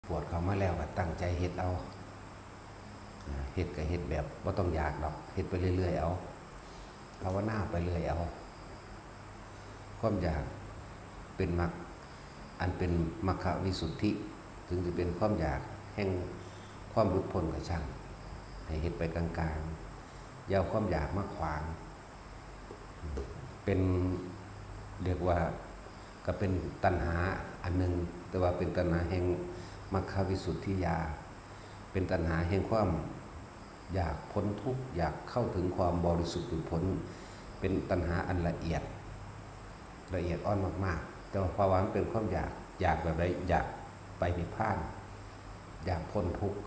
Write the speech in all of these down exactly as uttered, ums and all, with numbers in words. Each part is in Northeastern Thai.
ปวดเข้ามาแล้วก็ตั้งใจเฮ็ดเอา อ่า เฮ็ดก็เฮ็ดแบบบ่ต้องอยากดอก เฮ็ดไปเรื่อยๆเอา ภาวนาไปเรื่อยเอา ความอยากเป็นมรรค อันเป็นมัคควิสุทธิ ถึงสิเป็นความอยากแห่งความหลุดพ้นก็ช่าง ให้เฮ็ดไปกลางๆ อย่าเอาความอยากมาขวาง เป็น เรียกว่า ก็เป็นตัณหาอันหนึ่ง แต่ว่าเป็นตัณหาแห่งมัคควิสุทธิญาณ เป็นตัณหาแห่งความอยากพ้นทุกข์ อยากเข้าถึงความบริสุทธิ์หลุดพ้น เป็นตัณหาอันละเอียด ละเอียดอ่อนมากๆ แต่ว่าภาวะมันเป็นความอยาก อยากแบบใด อยากไปนิพพาน อยากพ้นทุกข์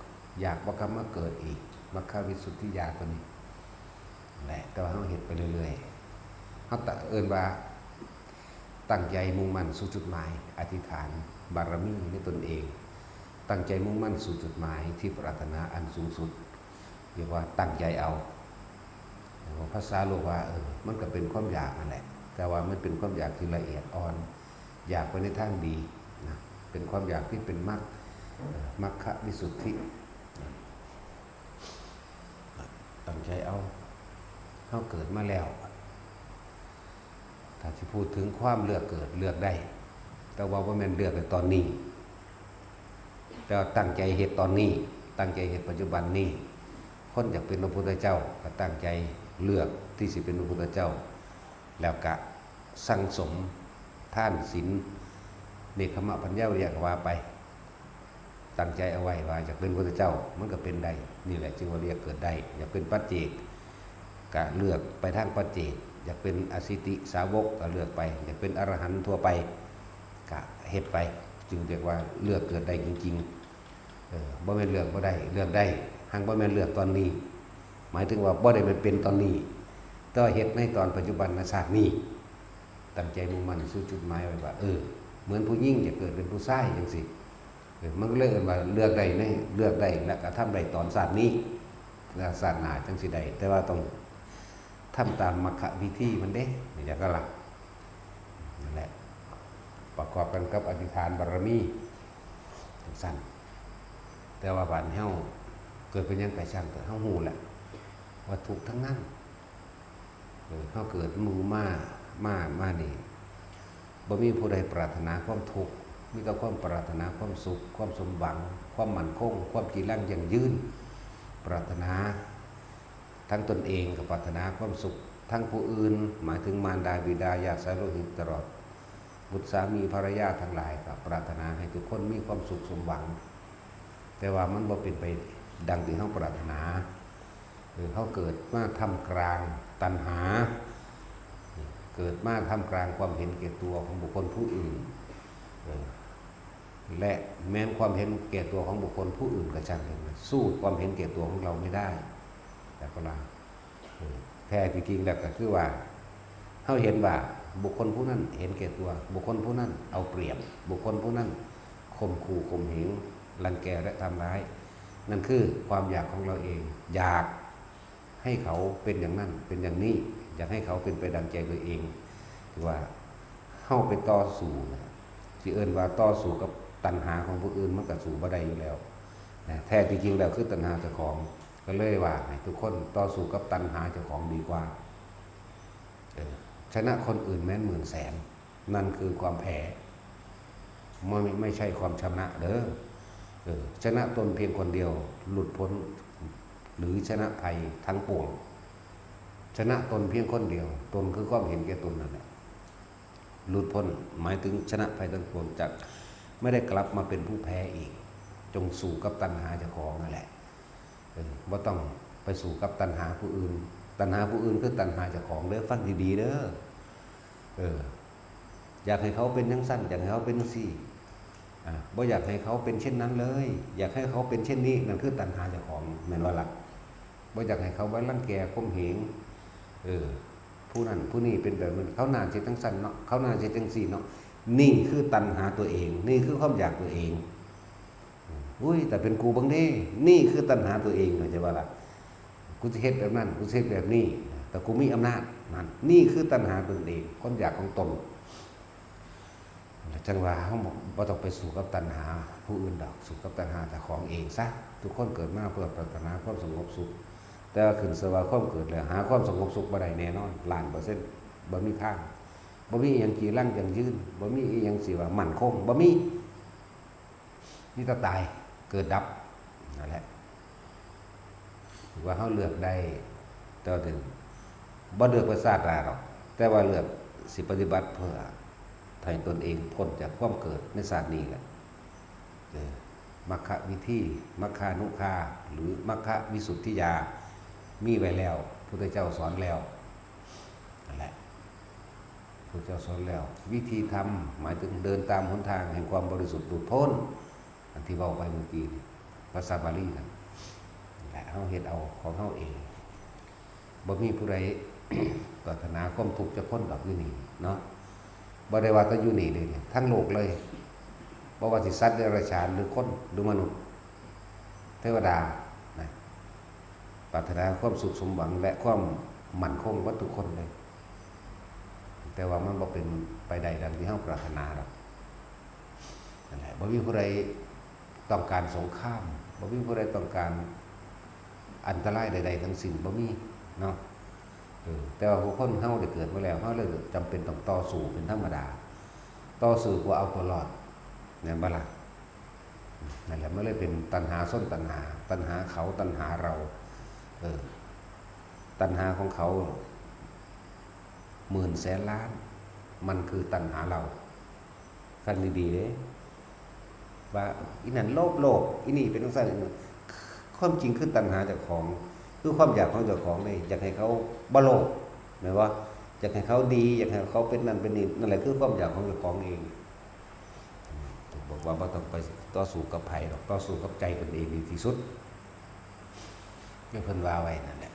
อยากบ่กลับมาเกิดอีก มัคควิสุทธิญาณตัวนี้ แหละ แต่ว่าเฮาเฮ็ดไปเรื่อยๆ เฮาตะเอิ้นว่า ตั้งใจมุ่งมั่นสู่จุดหมาย อธิษฐานบารมีในตนเอง ตั้งใจมุ่งมั่นสู่จุดหมายที่ปรารถนาอันสูงสุด เรียกว่าตั้งใจเอา ภาษาโลกว่า เออ มันก็เป็นความอยากนั่นแหละ แต่ว่ามันเป็นความอยากที่ละเอียดอ่อน อยากไปในทางดีนะ เป็นความอยากที่เป็นมรรค เอ่อ มัคควิสุทธิ ตั้งใจเอา เฮาเกิดมาแล้ว ถ้าสิพูดถึงความเลือกเกิด เลือกได้ แต่ว่าบ่แม่นเลือกในตอนนี้ แต่ว่าตั้งใจเฮ็ดตอนนี้ ตั้งใจเฮ็ดปัจจุบันนี้ คนอยากเป็นพระพุทธเจ้าก็ตั้งใจเลือกที่สิเป็นพระพุทธเจ้า แล้วก็สั่งสมทานศีล เนกขัมมะ ปัญญา วิริยะ ก็ว่าไป ตั้งใจเอาไว้ว่าอยากเป็นพระพุทธเจ้า มันก็เป็นได้ นี่แหละจึงว่าเรียกเกิดได้ อยากเป็นปัจเจก ก็เลือกไปทางปัจเจก อยากเป็นอสิติสาวกก็เลือกไป อยากเป็นอรหันต์ทั่วไป ก็เฮ็ดไป จึงเรียกว่าเลือกเกิดได้จริงๆ เออ บ่แม่นเลือกบ่ได้ เลือกได้ หังบ่แม่นเลือกตอนนี้ หมายถึงว่าบ่ได้แม่นเป็นตอนนี้ แต่ว่าเฮ็ดในตอนปัจจุบันชาตินี้ ตั้งใจมุ่งมั่นสู่จุดหมายไว้ว่า เออ เหมือนผู้หญิงจะเกิดเป็นผู้ชายจังซี่ เออ มันก็เลยเอิ้นว่าเลือกได้ใน เลือกได้และกระทำได้ตอนชาตินี้ และชาติหน้าจังสิได้ แต่ว่าต้องทำตามมรรควิธีมันเด้ นี่จังก็ละ นั่นแหละ ประกอบกันกับอธิษฐานบารมี จังซั่น แต่ว่าบาดนี้เฮาเกิดเป็นหยังไปช่างเถาะ เฮาฮู้แหละ ว่าทุกข์ทั้งนั้น เออ เฮาเกิดหมู่มา มา มานี่ บ่มีผู้ใดปรารถนาความทุกข์ มีแต่ความปรารถนาความสุข ความสมหวัง ความมั่นคง ความจีรังยั่งยืน ปรารถนาทั้งตนเองก็ปรารถนาความสุข ทั้งผู้อื่น หมายถึงมารดาบิดาญาติสายโลหิตตลอด บุตรสามีภรรยาทั้งหลายก็ปรารถนาให้ทุกคนมีความสุขสมหวัง แต่ว่ามันบ่เป็นไปดังที่เฮาปรารถนา เออ เฮาเกิดมาท่ามกลางตัณหา เกิดมาท่ามกลางความเห็นแก่ตัวของบุคคลผู้อื่น เออ และแม้นความเห็นแก่ตัวของบุคคลผู้อื่นก็ช่างเถาะ สู้ความเห็นแก่ตัวของเราไม่ได้ แต่ก็ละ เออ แท้ที่จริงแล้วก็คือว่า เฮาเห็นว่าบุคคลผู้นั้นเห็นแก่ตัว บุคคลผู้นั้นเอาเปรียบ บุคคลผู้นั้นข่มขู่ข่มเหง รังแกและทำร้าย นั่นคือความอยากของเราเอง อยากให้เขาเป็นอย่างนั้น เป็นอย่างนี้ อยากให้เขาเป็นไปดังใจตัวเอง ถือว่าเฮาไปต่อสู้นะ สิเอิ้นว่าต่อสู้กับตัณหาของผู้อื่น มันก็สู้บ่ได้อยู่แล้วนะ แท้ที่จริงแล้วคือตัณหาเจ้าของ ก็เลยว่าให้ทุกคนต่อสู้กับตัณหาเจ้าของดีกว่า เออ ชนะคนอื่นแม้นหมื่นแสน นั่นคือความแพ้ ไม่ ไม่ใช่ความชนะเด้อ เออ ชนะตนเพียงคนเดียว หลุดพ้น หรือชนะภัยทั้งปวง ชนะตนเพียงคนเดียว ตนคือความเห็นแก่ตนนั่นแหละ หลุดพ้น หมายถึงชนะภัยทั้งปวง จะไม่ได้กลับมาเป็นผู้แพ้อีก จงสู้กับตัณหาเจ้าของนั่นแหละ เออ บ่ต้องไปสู้กับตัณหาผู้อื่น ตัณหาผู้อื่นคือตัณหาเจ้าของเด้อ ฟังดีๆเด้อ เออ อยากให้เขาเป็นจั่งซั้น อยากให้เขาเป็นจั่งซี้ อ่า บ่อยากให้เขาเป็นเช่นนั้นเลย อยากให้เขาเป็นเช่นนี้ นั่นคือตัณหาเจ้าของ แม่นบ่ล่ะ บ่อยากให้เขามารังแกข่มเหง เออ ผู้นั้นผู้นี้เป็นแบบนั้น เขาน่าสิจั่งซั้นเนาะ เขาน่าสิจั่งซี้เนาะ นี่คือตัณหาตัวเอง นี่คือความอยากตัวเอง อุ้ย แต่เป็นกูเบิ่งเด้ นี่คือตัณหาตัวเอง เข้าใจบ่ล่ะ กูสิเฮ็ดแบบนั้น กูสิเฮ็ดแบบนี้ แต่กูมีอำนาจ นั่น นี่คือตัณหาตนเอง ความอยากของตน จั่งว่าเฮาบ่ บ่ต้องไปสู้กับตัณหาผู้อื่นดอก สู้กับตัณหาเจ้าของเองซะ ทุกคนเกิดมาเพื่อปรารถนาความสงบสุข แต่ว่าขึ้นชื่อว่าความเกิดแล้วหาความสงบสุขบ่ได้แน่นอน ล้านเปอร์เซ็นต์ บ่มีทาง บ่มีอิหยังจีรังยั่งยืน บ่มีอิหยังสิว่ามั่นคง บ่มี มีแต่ตาย เกิดดับ นั่นแหละ ถือว่าเฮาเลือกได้ แต่ว่าถึง บ่เลือกไปชาติหน้าดอก แต่ว่าเลือกสิปฏิบัติเพื่อให้ตนเองพ้นจากความเกิดในชาตินี้แหละ เออ มัคควิธี มัคคานุคา หรือมัคควิสุทธิญาณ มีไว้แล้ว พุทธเจ้าสอนแล้ว นั่นแหละ พุทธเจ้าสอนแล้ว วิธีธรรม หมายถึงเดินตามหนทางแห่งความบริสุทธิ์หลุดพ้น อันที่เว้าไปเมื่อกี้นี่ ภาษาบาลีนั่น และเฮาเฮ็ดเอาของเฮาเอง บ่มีผู้ใด ปรารถนาความทุกข์จักคนดอกอยู่นี่เนาะ บ่ได้ว่าแต่อยู่นี่เด้ ทั้งโลกเลย บ่ว่าสิสัตว์เดรัจฉาน หรือคน หรือมนุษย์ เทวดา นะ ปรารถนาความสุขสมหวังและความมั่นคงหมดทุกคนเลย แต่ว่ามันบ่เป็นไปได้ดังที่เฮาปรารถนาดอก นั่นแหละ บ่มีผู้ใดต้องการสงคราม บ่มีผู้ใดต้องการอันตรายใดๆทั้งสิ้น บ่มีเนาะ เออ แต่ว่าผู้คนเฮาได้เกิดมาแล้ว เฮาเลยจำเป็นต้องต่อสู้เป็นธรรมดา ต่อสู้เพื่อเอาตัวรอด แม่นบ่ล่ะ นั่นแหละ มันเลยเป็นตัณหาชนตัณหา ตัณหาเขา ตัณหาเรา เออ ตัณหาของเขา หมื่นแสนล้าน มันคือตัณหาเรา ฟังดีๆเด้ ว่าอีนั่นโลภโลภ อีนี่เป็นจั่งซั้น ความจริงคือตัณหาเจ้าของ คือความอยากของเจ้าของเด้ อยากให้เขาบ่โลภ แม่นบ่ อยากให้เขาดี อยากให้เขาเป็นนั่นเป็นนี่ นั่นแหละคือความอยากของเจ้าของเอง บอกว่าบ่ต้องไปต่อสู้กับไผดอก ต่อสู้กับใจตนเองดีที่สุด คือเพิ่นว่าไว้นั่นแหละ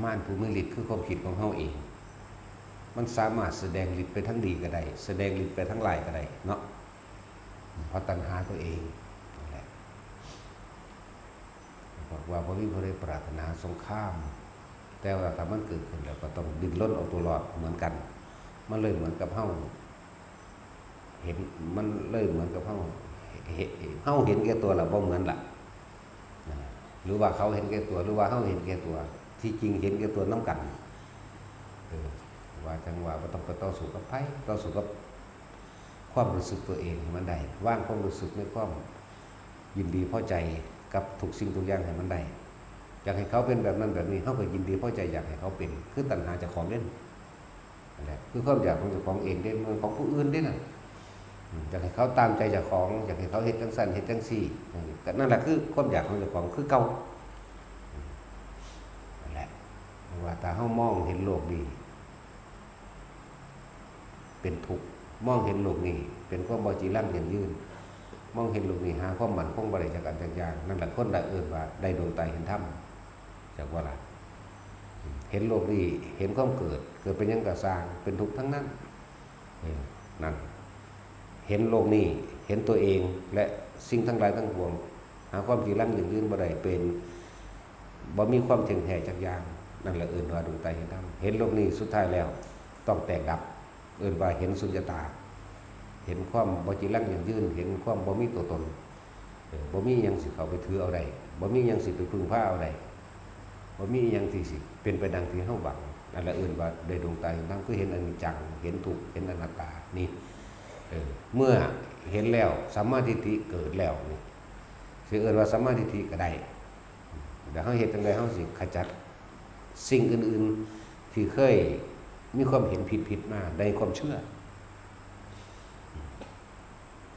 มารผู้มีฤทธิ์คือความคิดของเฮาเอง มันสามารถแสดงฤทธิ์ไปทางดีก็ได้ แสดงฤทธิ์ไปทางร้ายก็ได้เนาะ เพราะตัณหาตัวเองนั่นแหละ บอกว่าบ่มีผู้ใดปรารถนาสงคราม แต่ว่าถ้ามันเกิดขึ้นแล้วก็ต้องดิ้นรนเอาตัวรอดเหมือนกัน มันเลยเหมือนกับเฮา เห็น มันเลยเหมือนกับเฮา เห็น เฮาเห็นแก่ตัวละบ่เหมือนละ นะ หรือว่าเขาเห็นแก่ตัว หรือว่าเฮาเห็นแก่ตัว ที่จริงเห็นแก่ตัวนำกัน เออ ว่าจั่งว่าบ่ต้องไปต่อสู้กับไผ ต่อสู้กับความรู้สึกตัวเองให้มันได้ วางความรู้สึกในความยินดีพอใจกับทุกสิ่งทุกอย่างให้มันได้ อยากให้เขาเป็นแบบนั้นแบบนี้ เฮาก็ยินดีพอใจอยากให้เขาเป็น คือตัณหาเจ้าของเด้ นั่นแหละ คือความอยากของเจ้าของเองเด้ บ่แม่นของผู้อื่นเด้นั่น อืม อยากให้เขาตามใจเจ้าของ อยากให้เขาเฮ็ดจั่งซั้นเฮ็ดจั่งซี้ อืม ก็นั่นแหละคือความอยากของเจ้าของคือเก่า อืม นั่นแหละ เพราะว่าถ้าเฮามองเห็นโลกนี้เป็นทุกข์ มองเห็นโลกนี้เป็นความบ่จีรังยั่งยืน มองเห็นโลกนี้หาความมั่นคงบ่ได้จักอันจักอย่าง นั่นแหละคนละเอิ้นว่าได้ดวงตาเห็นธรรม จักว่าล่ะ เห็นโลกนี้ เห็นความเกิด เกิดเป็นหยังก็ซ่าง เป็นทุกข์ทั้งนั้น เออ นั่น เห็นโลกนี้ เห็นตัวเอง และสิ่งทั้งหลายทั้งปวง หาความจีรังยั่งยืนบ่ได้ เป็น บ่มีความเที่ยงแท้จักอย่าง นั่นแหละเอิ้นว่าดวงตาเห็นธรรม เห็นโลกนี้สุดท้ายแล้วต้องแตกดับ เอิ้นว่าเห็นสุญญตา เห็นความบ่จีรังยั่งยืน เห็นความบ่มีตัวตน เออ บ่มีหยังสิเข้าไปถือเอาได้ บ่มีหยังสิไปพึ่งพาเอาได้ บ่มีอิหยังที่สิเป็นไปดังที่เฮาหวัง นั่นแหละเอิ้นว่าได้ดวงตาเห็นธรรม คือเห็นอนิจจัง เห็นทุกข์ เห็นอนัตตา นี่ เออ เมื่อเห็นแล้ว สัมมาทิฏฐิเกิดแล้วนี่ สิเอิ้นว่าสัมมาทิฏฐิก็ได้ แล้วเฮาเฮ็ดจั่งใด เฮาสิขจัดสิ่งอื่นๆ ที่เคยมีความเห็นผิดๆ มาในความเชื่อ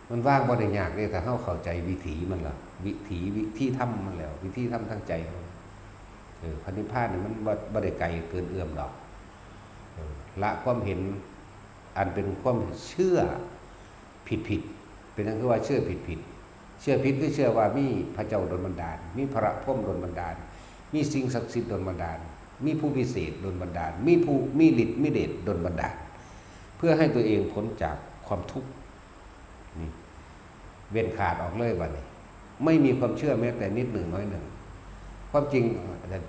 มันวางบ่ได้ยากเด้ ถ้าเฮาเข้าใจวิถีมันล่ะ วิถี วิธีธรรมมันแล้ว วิธีธรรมทางใจเฮา เออ พระนิพพานนี่มันบ่ บ่ได้ไกลเกินเอื้อมดอก เออ ละความเห็นอันเป็นความเชื่อผิดๆ เป็นหยังคือว่าเชื่อผิดๆ เชื่อผิดคือเชื่อว่ามีพระเจ้าดลบันดาล มีพระพรหมดลบันดาล มีสิ่งศักดิ์สิทธิ์ดลบันดาล มีผู้วิเศษดลบันดาล มีผู้มีฤทธิ์มีเดชดลบันดาล เพื่อให้ตัวเองพ้นจากความทุกข์ นี่ เว้นขาดออกเลยบัดนี้ ไม่มีความเชื่อแม้แต่นิดหนึ่งน้อยหนึ่ง ความจริง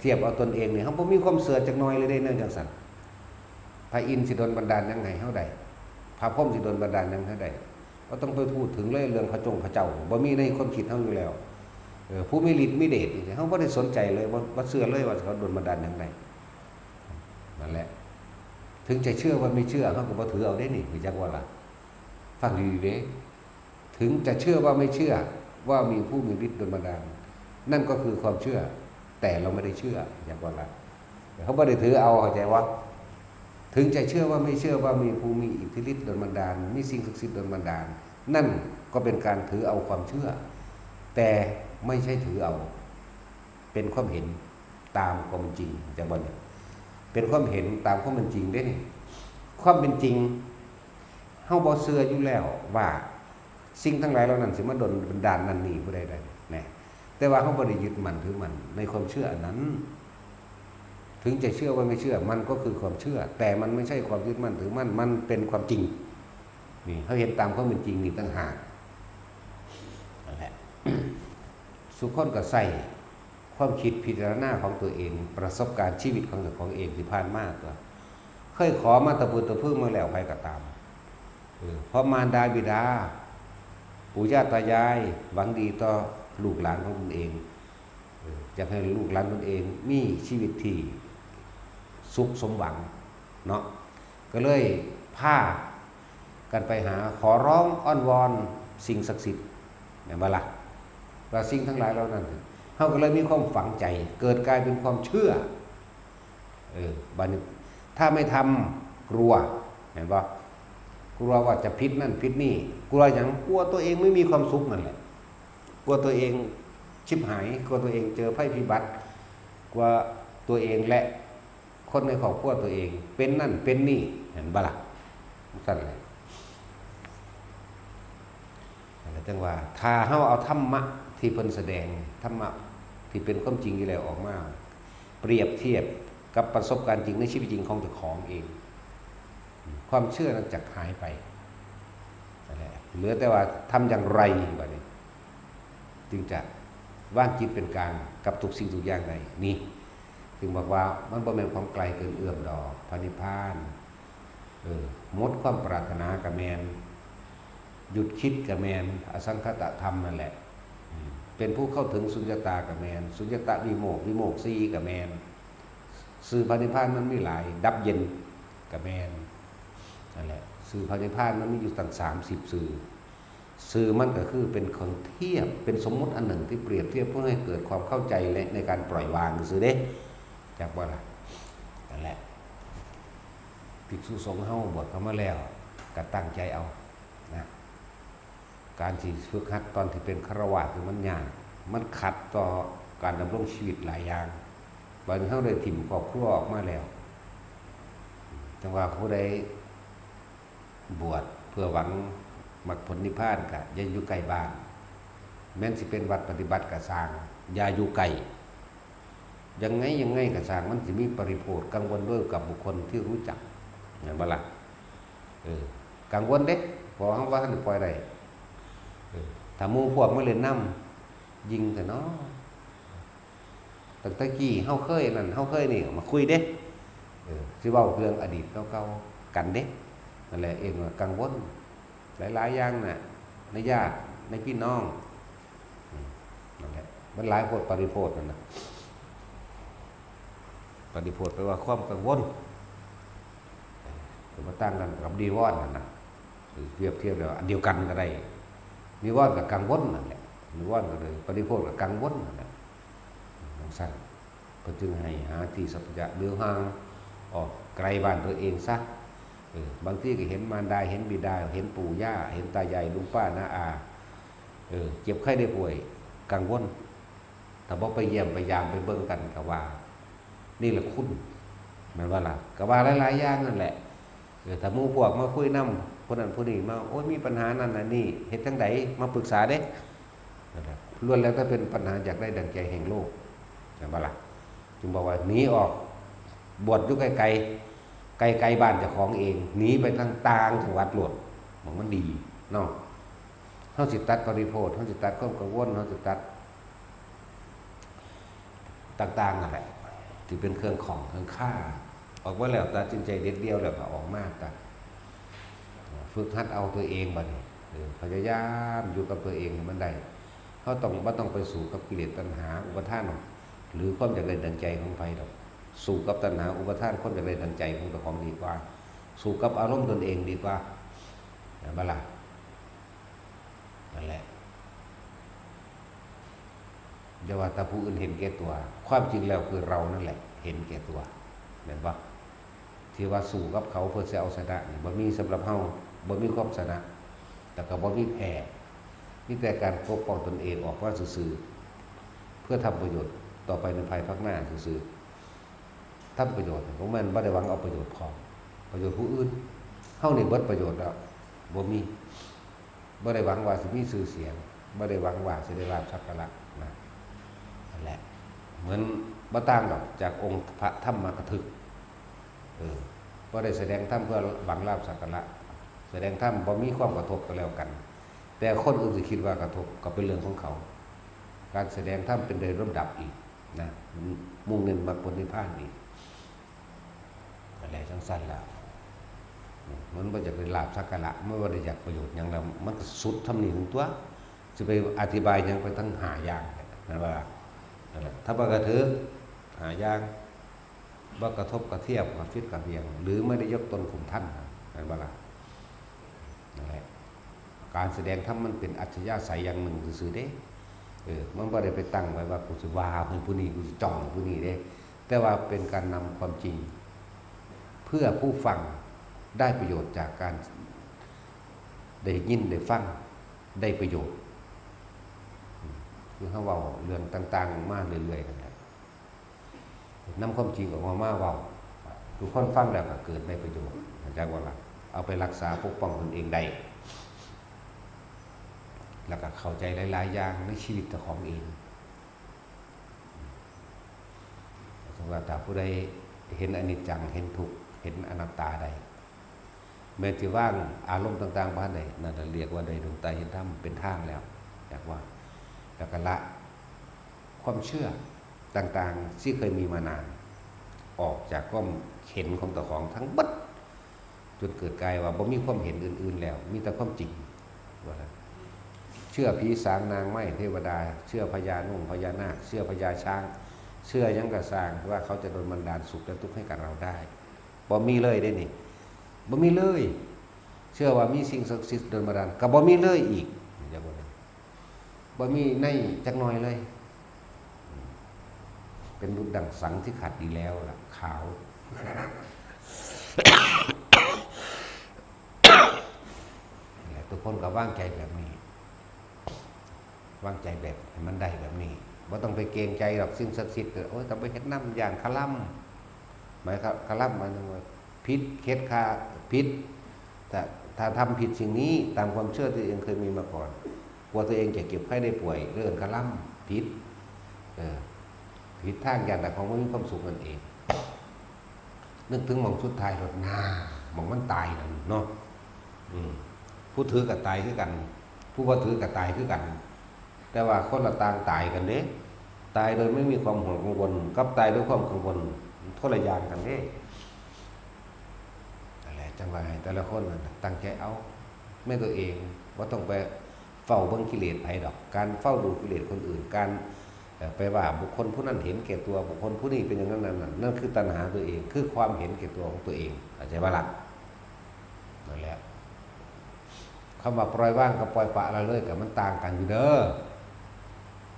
เทียบเอาตนเองนี่ เฮาบ่มีความเชื่อจักหน่อยเลยเด้ แนวจั่งซั้น พระอินทร์สิดลบันดาลหยังให้เฮาได้ พระพรหมสิดลบันดาลหยังให้ได้ บ่ต้องไปพูดถึงเลยเรื่องพระจงพระเจ้า บ่มีในความคิดเฮาอยู่แล้ว เออ ผู้มีฤทธิ์มีเดชนี่ เฮาบ่ได้สนใจเลย บ่ บ่เชื่อเลยว่าเขาดลบันดาลจั่งใด นั่นแหละ ถึงจะเชื่อว่าไม่เชื่อ เฮาก็บ่ถือเอาเด้นี่ รู้จักบ่ล่ะ ฟังดีๆเด้ ถึงจะเชื่อว่าไม่เชื่อ ว่ามีผู้มีฤทธิ์ดลบันดาล นั่นก็คือความเชื่อ แต่เราไม่ได้เชื่อ รู้จักบ่ล่ะ เฮาบ่ได้ถือเอา เข้าใจบ่ ถึงจะเชื่อว่าไม่เชื่อว่ามีผู้มีอิทธิฤทธิ์ดลบันดาล มีสิ่งศักดิ์สิทธิ์ดลบันดาล นั่นก็เป็นการถือเอาความเชื่อ แต่ไม่ใช่ถือเอา เป็นความเห็นตามความเป็นจริง รู้จักบ่เนี่ย เป็นความเห็นตามความเป็นจริงเด้นี่ ความเป็นจริง เฮาบ่เชื่ออยู่แล้วว่าสิ่งทั้งหลายเหล่านั้นสิมาดลบันดาลนั่นนี่ผู้ใดได้ แน่ แต่ว่าเฮาบ่ได้ยึดมั่นถือมั่นในความเชื่ออันนั้น ถึงจะเชื่อว่าไม่เชื่อ มันก็คือความเชื่อ แต่มันไม่ใช่ความยึดมั่นถือมั่น มันเป็นความจริง นี่ เฮาเห็นตามความเป็นจริงนี่ต่างหาก นั่นแหละ ซุคนก็ใช้ความคิดพิจารณาของตัวเอง ประสบการณ์ชีวิตของเจ้าของเองที่ผ่านมาตัว เคยขอมาตะพึดตะพึงมาแล้ว ไผก็ตาม เออ เพราะมารดาบิดา ปู่ย่าตายาย หวังดีต่อลูกหลานของตนเอง เออ อยากให้ลูกหลานตนเองมีชีวิตที่สุขสมหวัง เนาะ ก็เลยพากันไปหาขอร้องอ้อนวอนสิ่งศักดิ์สิทธิ์ แม่นบ่ล่ะ ว่าสิ่งทั้งหลายเหล่านั้น เฮาก็เลยมีความฝังใจ เกิดกลายเป็นความเชื่อ เออ บัดนี้ ถ้าไม่ทำ กลัว แม่นบ่ กลัวว่าจะผิดนั่นผิดนี่ กลัวหยัง กลัวตัวเองไม่มีความสุขนั่นแหละ กลัวตัวเองชิบหาย กลัวตัวเองเจอภัยพิบัติ กลัวตัวเองและคนในครอบครัวตัวเอง เป็นนั่นเป็นนี่ แม่นบ่ล่ะ ซั่นแหละ นั่นแหละจั่งว่า ถ้าเฮาเอาธรรมะที่เพิ่นแสดง ธรรมะที่เป็นความจริงอยู่แล้วออกมา เปรียบเทียบกับประสบการณ์จริงในชีวิตจริงของเจ้าของเอง ความเชื่อนั้นจะหายไป นั่นแหละ เหลือแต่ว่าทำอย่างไรบัดนี้ จึงจะวางจิตเป็นกลางกับทุกสิ่งทุกอย่างได้ นี่ จึงบอกว่ามันบ่แม่นของไกลเกินเอื้อมดอก พระนิพพาน เออ หมดความปรารถนาก็แม่น หยุดคิดก็แม่น อสังขตธรรมนั่นแหละ อืม เป็นผู้เข้าถึงสุญญตาก็แม่น สุญญตวิโมกข์ วิโมกข์สี่ก็แม่น ชื่อพระนิพพานมันมีหลาย ดับเย็นก็แม่น นั่นแหละ ชื่อพระนิพพานมันมีอยู่ตั้งสามสิบชื่อ ชื่อมันก็คือเป็นเครื่องเทียบ เป็นสมมุติอันหนึ่งที่เปรียบเทียบเพื่อให้เกิดความเข้าใจและในการปล่อยวางซื่อเด้ จักบ่ล่ะ นั่นแหละ ภิกษุสงฆ์เฮาบวชเข้ามาแล้ว ก็ตั้งใจเอา นะ การสิฝึกหัดตอนที่เป็นฆราวาสนี่มันยาก มันขัดต่อการดำรงชีวิตหลายอย่าง บัดนี้เฮาได้ถิ่มครอบครัวออกมาแล้ว จั่งว่าผู้ใดบวชเพื่อหวังมรรคผลนิพพานก็อย่าอยู่ใกล้บ้าน แม้นสิเป็นวัดปฏิบัติก็ซ่าง อย่าอยู่ใกล้ ยังไงยังไงก็ซ่าง มันสิมีปริโภทกังวลด้วยกับบุคคลที่รู้จัก แม่นบ่ล่ะ เออ กังวลเด้ เพราะเฮาบ่ทันได้ปล่อยได้ เออ ถ้าหมู่พวกมาเล่นนำ ยิ่งแท้เนาะ ตั้งแต่กี้เฮาเคยนั่น เฮาเคยนี่ มาคุยเด้ เออ สิเว้าเรื่องอดีตเก่าๆ กันเด้ นั่นแหละ เองว่ากังวล หลายๆ อย่างน่ะ ในญาติ ในพี่น้อง อืม นั่นแหละ มันหลายโพด ปริโภทนั่นน่ะ ปริโภทแปลว่าความกังวล ก็บ่ต่างกันกับนิวรณ์นั่นน่ะ หรือเปรียบเทียบแล้วอันเดียวกันก็ได้ นิวรณ์กับกังวลนั่นแหละ นิวรณ์ก็เลย ปริโภทกับกังวลนั่นแหละ จั่งซั่น เพิ่นจึงให้หาที่สัพพะยะ หรือห่างออกไกลบ้านตัวเองซะ เออ บางทีก็เห็นมารดา เห็นบิดา เห็นปู่ย่า เห็นตายาย ลุงป้าน้าอา เออ เจ็บไข้ได้ป่วย กังวล ถ้าบ่ไปเยี่ยมไปยามไปเบิ่งกันก็ว่า นี่แหละคุณ แม่นบ่ล่ะ ก็ว่าหลายๆ อย่างนั่นแหละ เออ ถ้าหมู่พวกมาคุยนำ ผู้นั้นผู้นี้มา โอ้ย มีปัญหานั่นน่ะนี่ เฮ็ดจั่งใด มาปรึกษาเด้ นั่นแหละ ล้วนแล้วแต่เป็นปัญหาอยากได้ดั่งใจแห่งโลก แม่นบ่ล่ะ จึงบอกว่าหนีออก บวชอยู่ไกลๆ ไกลๆ บ้านเจ้าของเอง หนีไปทางต่างจังหวัดโลด หม่องมันดีเนาะ เฮาสิตัดปริโภท เฮาสิตัดความกังวล เฮาสิตัด ต่างๆ นั่นแหละ ที่เป็นเครื่องข้องเครื่องคา ออกมาแล้วตัดสินใจเด็ดเดี่ยวแล้วก็ออกมาตัด ฝึกหัดเอาตัวเองบัดนี้ เออ พยายามอยู่กับตัวเองให้มันได้ เราต้อง บ่ต้องไปสู้กับกิเลสตัณหาอุปาทานหรอก หรือความอยากได้ดังใจของไผดอก สู้กับตัณหาอุปาทานความอยากได้ดังใจของเจ้าของดีกว่า สู้กับอารมณ์ตนเองดีกว่า แม่นบ่ล่ะ? นั่นแหละ อย่าว่าแต่ผู้อื่นเห็นแก่ตัว ความจริงแล้วคือเรานั่นแหละเห็นแก่ตัว แม่นบ่? ที่ว่าสู้กับเขาเพื่อสิเอาชนะนี่ บ่มีสำหรับเรา บ่มีความชนะ แล้วก็บ่มีแพ้ มีแต่การปกป้องตนเองออกมาซื่อๆ เพื่อทำประโยชน์ต่อไปในภายภาคหน้าซื่อๆ ทำประโยชน์ของมันบ่ได้หวังเอาประโยชน์ของ ประโยชน์ผู้อื่น เฮานี่เบิดประโยชน์แล้ว บ่มี บ่ได้หวังว่าสิมีชื่อเสียง บ่ได้หวังว่าสิได้ลาภสักการะนะ นั่นแหละ เหมือนบ่ต่างดอกจากองค์พระธรรมกถึก เออ บ่ได้แสดงธรรมเพื่อหวังลาภสักการะ แสดงธรรมบ่มีความกระทบก็แล้วกัน แต่คนอื่นสิคิดว่ากระทบก็เป็นเรื่องของเขา การแสดงธรรมเป็นโดยลำดับอีกนะ มุ่งเน้นมรรคผลนิพพานอีก นั่นแหละ จั่งซั้นล่ะ มันบ่อยากได้ลาภสักการะ มันบ่ได้อยากประโยชน์หยังแล้ว มันก็สุดส่ำนี้หนึ่งตั๊ว สิไปอธิบายหยังไปทั้งห้าอย่าง แม่นบ่ล่ะ? นั่นแหละ ธรรมกถึก ห้าอย่าง บ่กระทบกระเทียบ กระฟิดกระเบียง หรือไม่ได้ยกตนข่มท่าน แม่นบ่ล่ะ? นั่นแหละ การแสดงธรรมมันเป็นอัจฉริยะใสอย่างหนึ่งซื่อๆเด้ เออ มันบ่ได้ไปตั้งไว้ว่ากูสิว่าให้ผู้นี้ กูสิจ้องผู้นี้เด้ แต่ว่าเป็นการนำความจริง เพื่อผู้ฟังได้ประโยชน์จากการได้ยินได้ฟัง ได้ประโยชน์ อืม คือเฮาเว้าเรื่องต่างๆมาเรื่อยๆนั่นแหละ นำความจริงออกมา มาเว้า ทุกคนฟังแล้วก็เกิดได้ประโยชน์ เข้าใจบ่ล่ะ? เอาไปรักษาปกป้องตนเองได้ แล้วก็เข้าใจหลายๆอย่างในชีวิตเจ้าของเอง สมมุติว่าถ้าผู้ใดเห็นอนิจจัง เห็นทุกข์ เห็นอนัตตาได้ แม้นสิวางอารมณ์ต่างๆบ่ทันได้ นั่นน่ะเรียกว่าได้ดวงตาเห็นธรรม เป็นทางแล้ว จักว่า แล้วก็ละความเชื่อต่างๆที่เคยมีมานาน ออกจากความเห็นของเจ้าของทั้งเบิด จนเกิดกลายว่าบ่มีความเห็นอื่นๆแล้ว มีแต่ความจริง ว่าซั่น เชื่อผีสางนางไม้เทวดา เชื่อพญานุ่งพญานาค เชื่อพญาช้าง เชื่อหยังก็ซ่างว่าเขาจะดลบันดาลสุขและทุกข์ให้กับเราได้ บ่มีเลยเด้นี่ บ่มีเลย เชื่อว่ามีสิ่งศักดิ์สิทธิ์ดลบันดาล ก็บ่มีเลยอีก จักว่า บ่มีในจักหน่อยเลย เป็นดุจดั่งสังที่ขัดดีแล้วล่ะ ขาว นี่แหละ ทุกคนก็วางใจแบบนี้ วางใจแบบให้มันได้แบบนี้ บ่ต้องไปเกรงใจดอกสิ่งศักดิ์สิทธิ์ โอ้ย ต้องไปเฮ็ดนำ ย้านเขาลำ หมายความ เขาลำหมายถึงว่าผิด เข็ดขาด ผิด ถ้า ถ้าทำผิดสิ่งนี้ตามความเชื่อที่ตัวเองเคยมีมาก่อน กลัวตัวเองจะเจ็บไข้ได้ป่วย เรื่องเขาลำ ผิด เออ ผิดทาง ย้านแต่ของบ่มีความสุขนั่นเอง นึกถึงหม่องสุดท้ายโลดนา หม่องมันตายนั่นเนาะ อืม ผู้ถือก็ตายคือกัน ผู้บ่ถือก็ตายคือกัน แต่ว่าคนละต่างตายกันเด้ ตายโดยไม่มีความห่วงกังวล กับตายด้วยความกังวล คนละอย่างกันเด้ นั่นแหละ จั่งว่าให้แต่ละคนนั่นน่ะตั้งใจเอา แม่นตัวเอง บ่ต้องไปเฝ้าเบิ่งกิเลสไผดอก การเฝ้าดูกิเลสคนอื่น การ เอ่อ ไปว่าบุคคลผู้นั้นเห็นแก่ตัว บุคคลผู้นี้เป็นอย่างนั้น นั่น นั่น นั่นคือตัณหาตัวเอง คือความเห็นแก่ตัวของตัวเอง เข้าใจบ่ล่ะ? นั่นแหละ คำว่าปล่อยวางกับปล่อยปละละเลยก็มันต่างกันอยู่เด้อ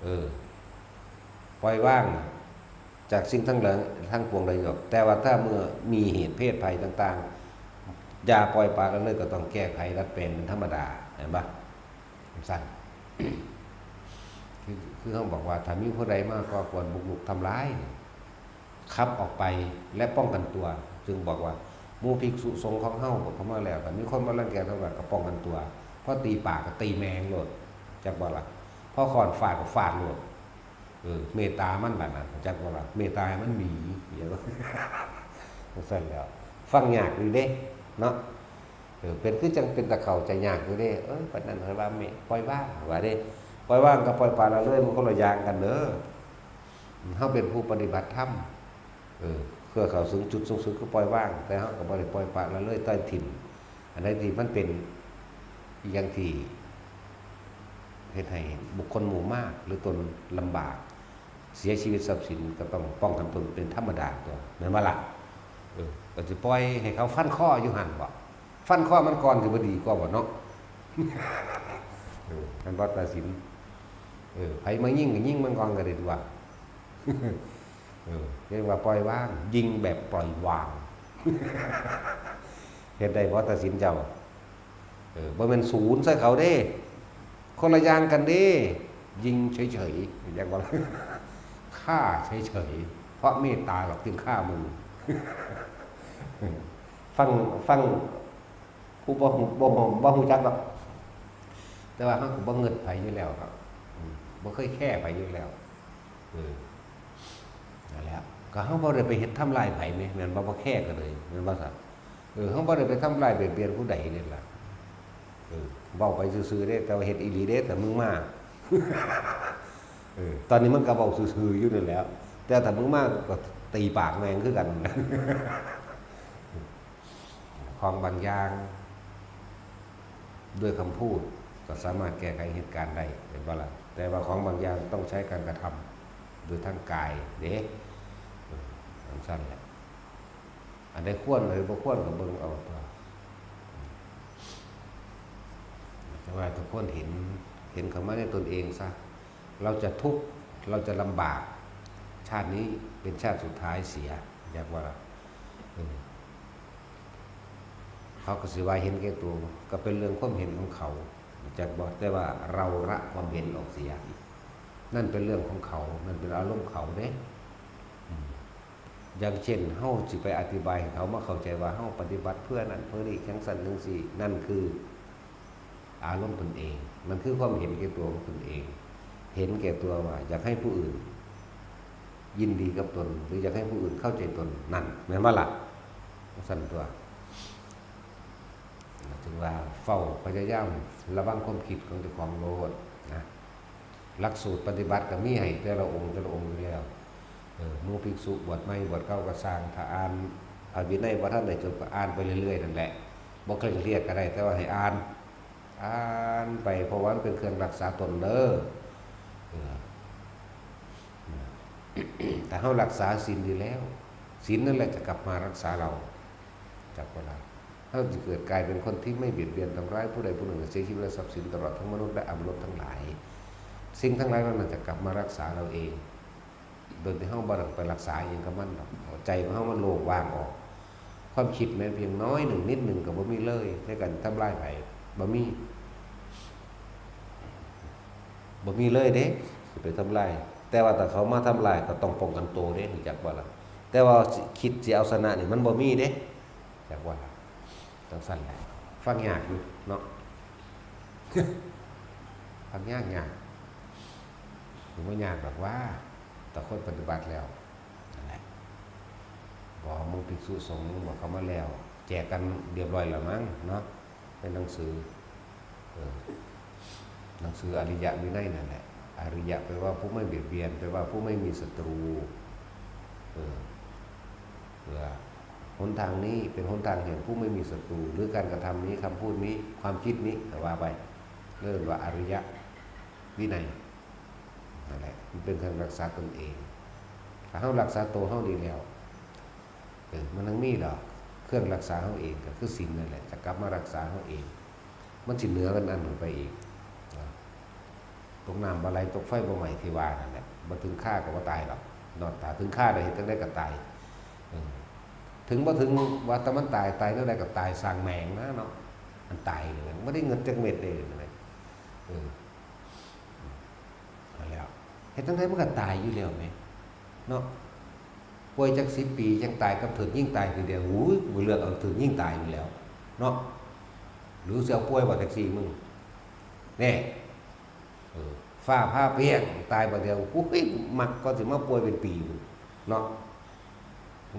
เออ ปล่อยวางจากสิ่งทั้งหลายทั้งปวงได้ดอก แต่ว่าถ้าเมื่อมีเหตุเพศภัยต่างๆ อย่าปล่อยปละละเลย ก็ต้องแก้ไขดัดแปลงเป็นธรรมดา เห็นปะ? จั่งซั้น คือ คือเฮาบอกว่า ถ้ามีผู้ใดมาก่อกวนบุกรุกทำลาย ขับออกไปและป้องกันตัว จึงบอกว่า หมู่ภิกษุสงฆ์ของเฮาเข้ามาแล้ว ถ้ามีคนมารังแกทำลายก็ป้องกันตัว พอตีปากก็ตีแม่งโลด จักบ่ล่ะ พอค้อนฟาดก็ฟาดโลด เออ เมตตามันล่ะนะ จักบ่ล่ะ เมตตาให้มันหนี เดี๋ยว จั่งซั้นแล้ว ฟังยากอยู่เด้ เนาะ เออ เป็นคือจั่งเป็นตาเข้าใจยากอยู่เด้ เออ ปานนั้นเพิ่นว่าแม่ ปล่อยวาง ว่าเด้ ปล่อยวางกับปล่อยปละละเลย มันคนละอย่างกันเด้อ เฮาเป็นผู้ปฏิบัติธรรม เออ เพื่อเข้าถึงจุดสูงสุดคือปล่อยวาง แต่เฮาก็บ่ได้ปล่อยปละละเลย ต้อยถิ่ม อันใดที่มันเป็น อย่างที่เฮ็ดให้บุคคลหมู่มากหรือตนลำบาก เสียชีวิตทรัพย์สินก็ต้องป้องกันตนเป็นธรรมดาตัว แม่นบ่ล่ะ? เออ ก็สิปล่อยให้เขาฟันคออยู่หั่นบ่? ฟันคอมันก่อนสิบ่ดีกว่าบ่เนาะ? เออ แม่นบ่ ตาสิน? เออ ไผมายิงก็ยิงมันก่อนก็ได้ตัว เออ เรียกว่าปล่อยวาง ยิงแบบปล่อยวาง เฮ็ดได้บ่ ตาสินเจ้า? เออ บ่แม่นศูนย์ใส่เขาเด้ คนละอย่างกันเด้ ยิงเฉยๆ อยากว่า ฆ่าเฉยๆ เพราะเมตตาหรอกจึงฆ่ามึง ฟัง ฟัง ผู้บ่ฮู้ บ่ฮู้ บ่ฮู้จักดอก แต่ว่าเฮาก็บ่เงิดไผอยู่แล้วครับ อืม บ่เคยแคร์ไผอยู่แล้ว เออ นั่นแหละ ก็เฮาบ่ได้ไปเฮ็ดทำลายไผแหม แม่นบ่? บ่แคร์ก็เลย แม่นบ่ครับ? เออ เฮาบ่ได้ไปทำลายเบียดเบียนผู้ใดนี่ล่ะ เออ เว้าไปซื่อๆเด้ แต่ว่าเฮ็ดอีหลีเด้ ถ้ามึงมา เออ ตอนนี้มันก็เว้าซื่อๆอยู่นั่นแหละ แต่ถ้ามึงมาก็ตีปากแม่งคือกัน ของบางอย่าง ด้วยคำพูดก็สามารถแก้ไขเหตุการณ์ได้ เห็นบ่ล่ะ? แต่ว่าของบางอย่างต้องใช้การกระทำ โดยทางกายเด้ เออ จั่งซั้นแหละ อันใดควร อันใดบ่ควรก็เบิ่งเอาตัว แต่ว่าทุกคนเห็น เห็นเข้ามาในตนเองซะ เราจะทุกข์ เราจะลำบาก ชาตินี้เป็นชาติสุดท้ายเสีย อยากว่าล่ะ เออ เขาก็สิว่าเห็นแก่ตัว ก็เป็นเรื่องความเห็นของเขา จักบ่ แต่ว่าเราละความเห็นออกเสีย นั่นเป็นเรื่องของเขา นั่นเป็นอารมณ์เขาเด้ อืม อย่างเช่น เฮาสิไปอธิบายให้เขามาเข้าใจว่าเฮาปฏิบัติเพื่อนั้นเพื่อนี้ จั่งซั้นจั่งซี้ นั่นคืออารมณ์ตนเอง มันคือความเห็นแก่ตัวของตนเอง เห็นแก่ตัวว่าอยากให้ผู้อื่นยินดีกับตน หรืออยากให้ผู้อื่นเข้าใจตน นั่น แม่นบ่ล่ะ? จั่งซั้นตัว จึงว่าเฝ้าพยายามระวังความคิดของเจ้าของโลดนะ หลักสูตรปฏิบัติก็มีให้แต่ละองค์แต่ละองค์อยู่แล้ว เออ หมู่ภิกษุบวชใหม่บวชเก่าก็ซ่าง ถ้าอ่านพระวินัยบ่ทันได้จบก็อ่านไปเรื่อยๆนั่นแหละ บ่เคร่งเครียดก็ได้ แต่ว่าให้อ่าน อ่านไป เพราะว่ามันเป็นเครื่องรักษาตนเด้อ เออ ถ้าเฮารักษาศีลดีแล้ว ศีลนั่นแหละจะกลับมารักษาเรา จักบ่ล่ะ เฮาจะเกิดกลายเป็นคนที่ไม่เบียดเบียนทำร้ายผู้ใดผู้หนึ่ง เสียชีวิตและทรัพย์สิน ตลอดทั้งมนุษย์และอมนุษย์ทั้งหลาย สิ่งทั้งหลายเหล่านั้นจะกลับมารักษาเราเอง โดยที่เฮาบ่ต้องไปรักษาอิหยังกับมันดอก ใจของเฮามันโล่งว่างออก ความคิดแม้เพียงน้อยหนึ่งนิดหนึ่งก็บ่มีเลย ในการทำลายไผ บ่มี บ่มีเลยเด้ สิไปทำลาย แต่ว่าถ้าเขามาทำลายก็ต้องป้องกันตัวเด้ รู้จักบ่ล่ะ? แต่ว่าสิคิดสิเอาชนะนี่มันบ่มีเด้ จักว่าล่ะ จั่งซั้นแหละ ฟังยากอยู่เนาะ ฟังยากยาก มันบ่ยากดอกว่า แต่คนปฏิบัติแล้ว นั่นแหละ บอกหมู่ภิกษุสงฆ์บอกเขามาแล้ว แจกกันเรียบร้อยแล้วมั้งเนาะ เป็นหนังสือ เออ หนังสืออริยวินัยนั่นแหละ อริยะแปลว่าผู้ไม่เบียดเบียน แปลว่าผู้ไม่มีศัตรู เออ เพื่อหนทางนี้เป็นหนทางแห่งผู้ไม่มีศัตรู หรือการกระทำนี้ คำพูดนี้ ความคิดนี้ ก็ว่าไป เรียกว่าอริยวินัย นั่นแหละ มันเป็นเครื่องรักษาตนเอง ถ้าเฮารักษาตัวเฮาดีแล้ว เออ มันยังมีดอก เครื่องรักษาเฮาเองก็คือศีลนั่นแหละ จะกลับมารักษาเฮาเอง มันสิเหนือกันอันหนึ่งไปอีก นะ ตกน้ำบ่ไหล ตกไฟบ่ไหม้ที่ว่านั่นแหละ บ่ถึงคาก็บ่ตายดอกเนาะ ถ้าถึงคาแล้วเฮ็ดจั่งใดก็ตาย เออ ถึงบ่ถึงว่าแต่มันตาย ตายแนวใดก็ตาย ซ่างแม่งนะเนาะ มันตายเลย บ่ได้เงินจักเม็ดเลยนะ เออ นั่นแหละ เฮ็ดจั่งใดมันก็ตายอยู่แล้วแหม เนาะ ป่วยจักสิบปี จั่งตายกับถูกยิงตายทีเดียว หูย กูเลือกเอาถูกยิงตายอยู่แล้ว เนาะ หรือสิเอาป่วยบ่แท็กซี่มึง แน่ เออ ฟ้าผ่าเปรี้ยง ตายบ่เดียว หูย มักก็สิมาป่วยเป็นปี เนาะ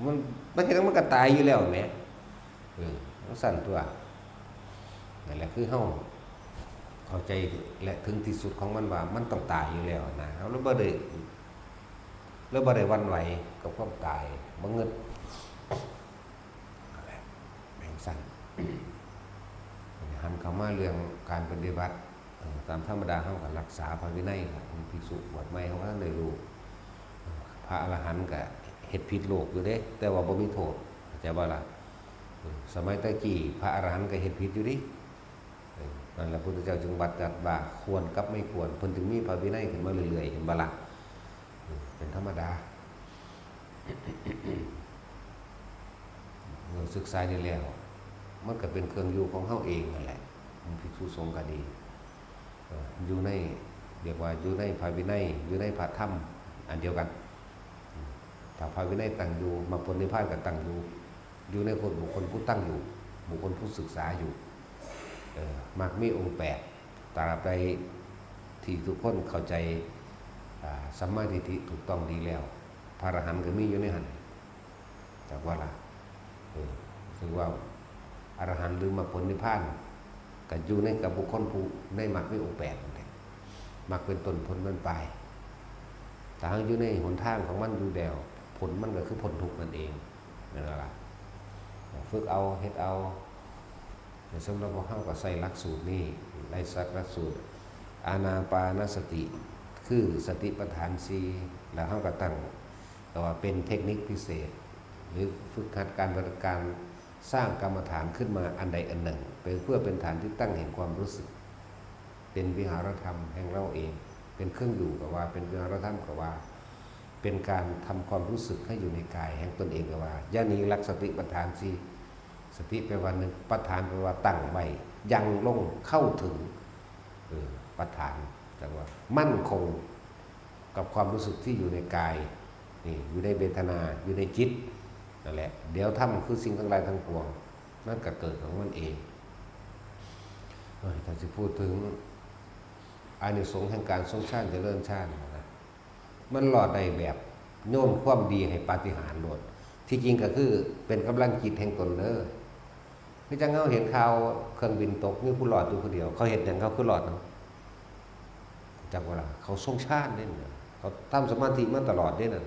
มัน มันเฮ็ดจั่งใดมันก็ตายอยู่แล้วแหม เออ จั่งซั้นตัว นั่นแหละคือเฮาเข้าใจและถึงที่สุดของมันว่ามันต้องตายอยู่แล้วนะ เฮาเลยบ่ได้ เลยบ่ได้หวั่นไหวกับความตาย บ่งึด นั่นแหละ แม่นจั่งซั้น หันเข้ามาเรื่องการปฏิบัติ เอ่อ ตามธรรมดาเฮาก็รักษาพระวินัยล่ะ มีภิกษุบวชใหม่เฮาก็ทันได้รู้ เอ่อ พระอรหันต์ก็เฮ็ดผิดโลกอยู่เด้ แต่ว่าบ่มีโทษ เข้าใจบ่ล่ะ เออ สมัยแต่กี้พระอรหันต์ก็เฮ็ดผิดอยู่เด้ เออ นั่นแหละพุทธเจ้าจึงบัญญัติว่าควรกับไม่ควร เพิ่นจึงมีพระวินัยขึ้นมาเรื่อยๆ เห็นบ่ล่ะ เออ เป็นธรรมดา เมื่อศึกษานี่แล้ว มันก็เป็นเครื่องอยู่ของเฮาเองนั่นแหละ ภิกษุสงฆ์ก็ดี เอ่อ อยู่ใน เรียกว่าอยู่ในพระวินัย อยู่ในพระธรรมอันเดียวกัน ถ้าพระวินัยตั้งอยู่ มรรคผลนิพพานก็ตั้งอยู่ อยู่ในคนบุคคลผู้ตั้งอยู่ บุคคลผู้ศึกษาอยู่ เอ่อ มรรคมีองค์แปด ตราบใดที่ทุกคนเข้าใจ อ่า สัมมาทิฏฐิถูกต้องดีแล้ว พระอรหันต์ก็มีอยู่ในหั่น จักว่าล่ะ เออ ถือว่าอรหันต์หรือมรรคผลนิพพาน ก็อยู่ในกับบุคคลผู้ในมรรคมีองค์แปดนั่นแหละ มรรคเป็นต้น ผลเป็นปลาย ถ้าหากอยู่ในหนทางของมันอยู่แล้ว ผลมันก็คือพ้นทุกข์นั่นเอง นั่นล่ะ ฝึกเอา เฮ็ดเอา สำหรับพวกเฮาก็ใช้หลักสูตรนี้ ได้สักหลักสูตร อานาปานสติ คือสติปัฏฐานสี่ แล้วเฮาก็ตั้ง แต่ว่าเป็นเทคนิคพิเศษ หรือฝึกหัดการบริการสร้างกรรมฐานขึ้นมาอันใดอันหนึ่ง เป็นเพื่อเป็นฐานที่ตั้งแห่งความรู้สึก เป็นวิหารธรรมแห่งเราเอง เป็นเครื่องอยู่ก็ว่า เป็นวิหารธรรมก็ว่า เป็นการทำความรู้สึกให้อยู่ในกายแห่งตนเองก็ว่า อย่างนี้หลักสติปัฏฐานสี่ สติแปลว่านึก ปัฏฐานแปลว่าตั้งไว้ ยังลง เข้าถึง เออ ปัฏฐาน จักว่ามั่นคง กับความรู้สึกที่อยู่ในกาย นี่ อยู่ในเวทนา อยู่ในจิต นั่นแหละ เดี๋ยวธรรมคือสิ่งทั้งหลายทั้งปวง มันก็เกิดของมันเอง เอ้ย ถ้าสิพูดถึงอานิสงส์แห่งการทรงฌานเจริญฌานนะ มันรอดได้แบบโยนความดีให้ปาฏิหาริย์โลด ที่จริงก็คือเป็นกำลังจิตแห่งตนเด้อ คือจั่งเฮาเห็นข่าวเครื่องบินตก มีผู้รอดอยู่ผู้เดียว เขาเฮ็ดหยังเขาคือรอดเนาะ จักว่าล่ะ เขาทรงฌานเด้ เขาทำสมาธิมาตลอดเด้นั่น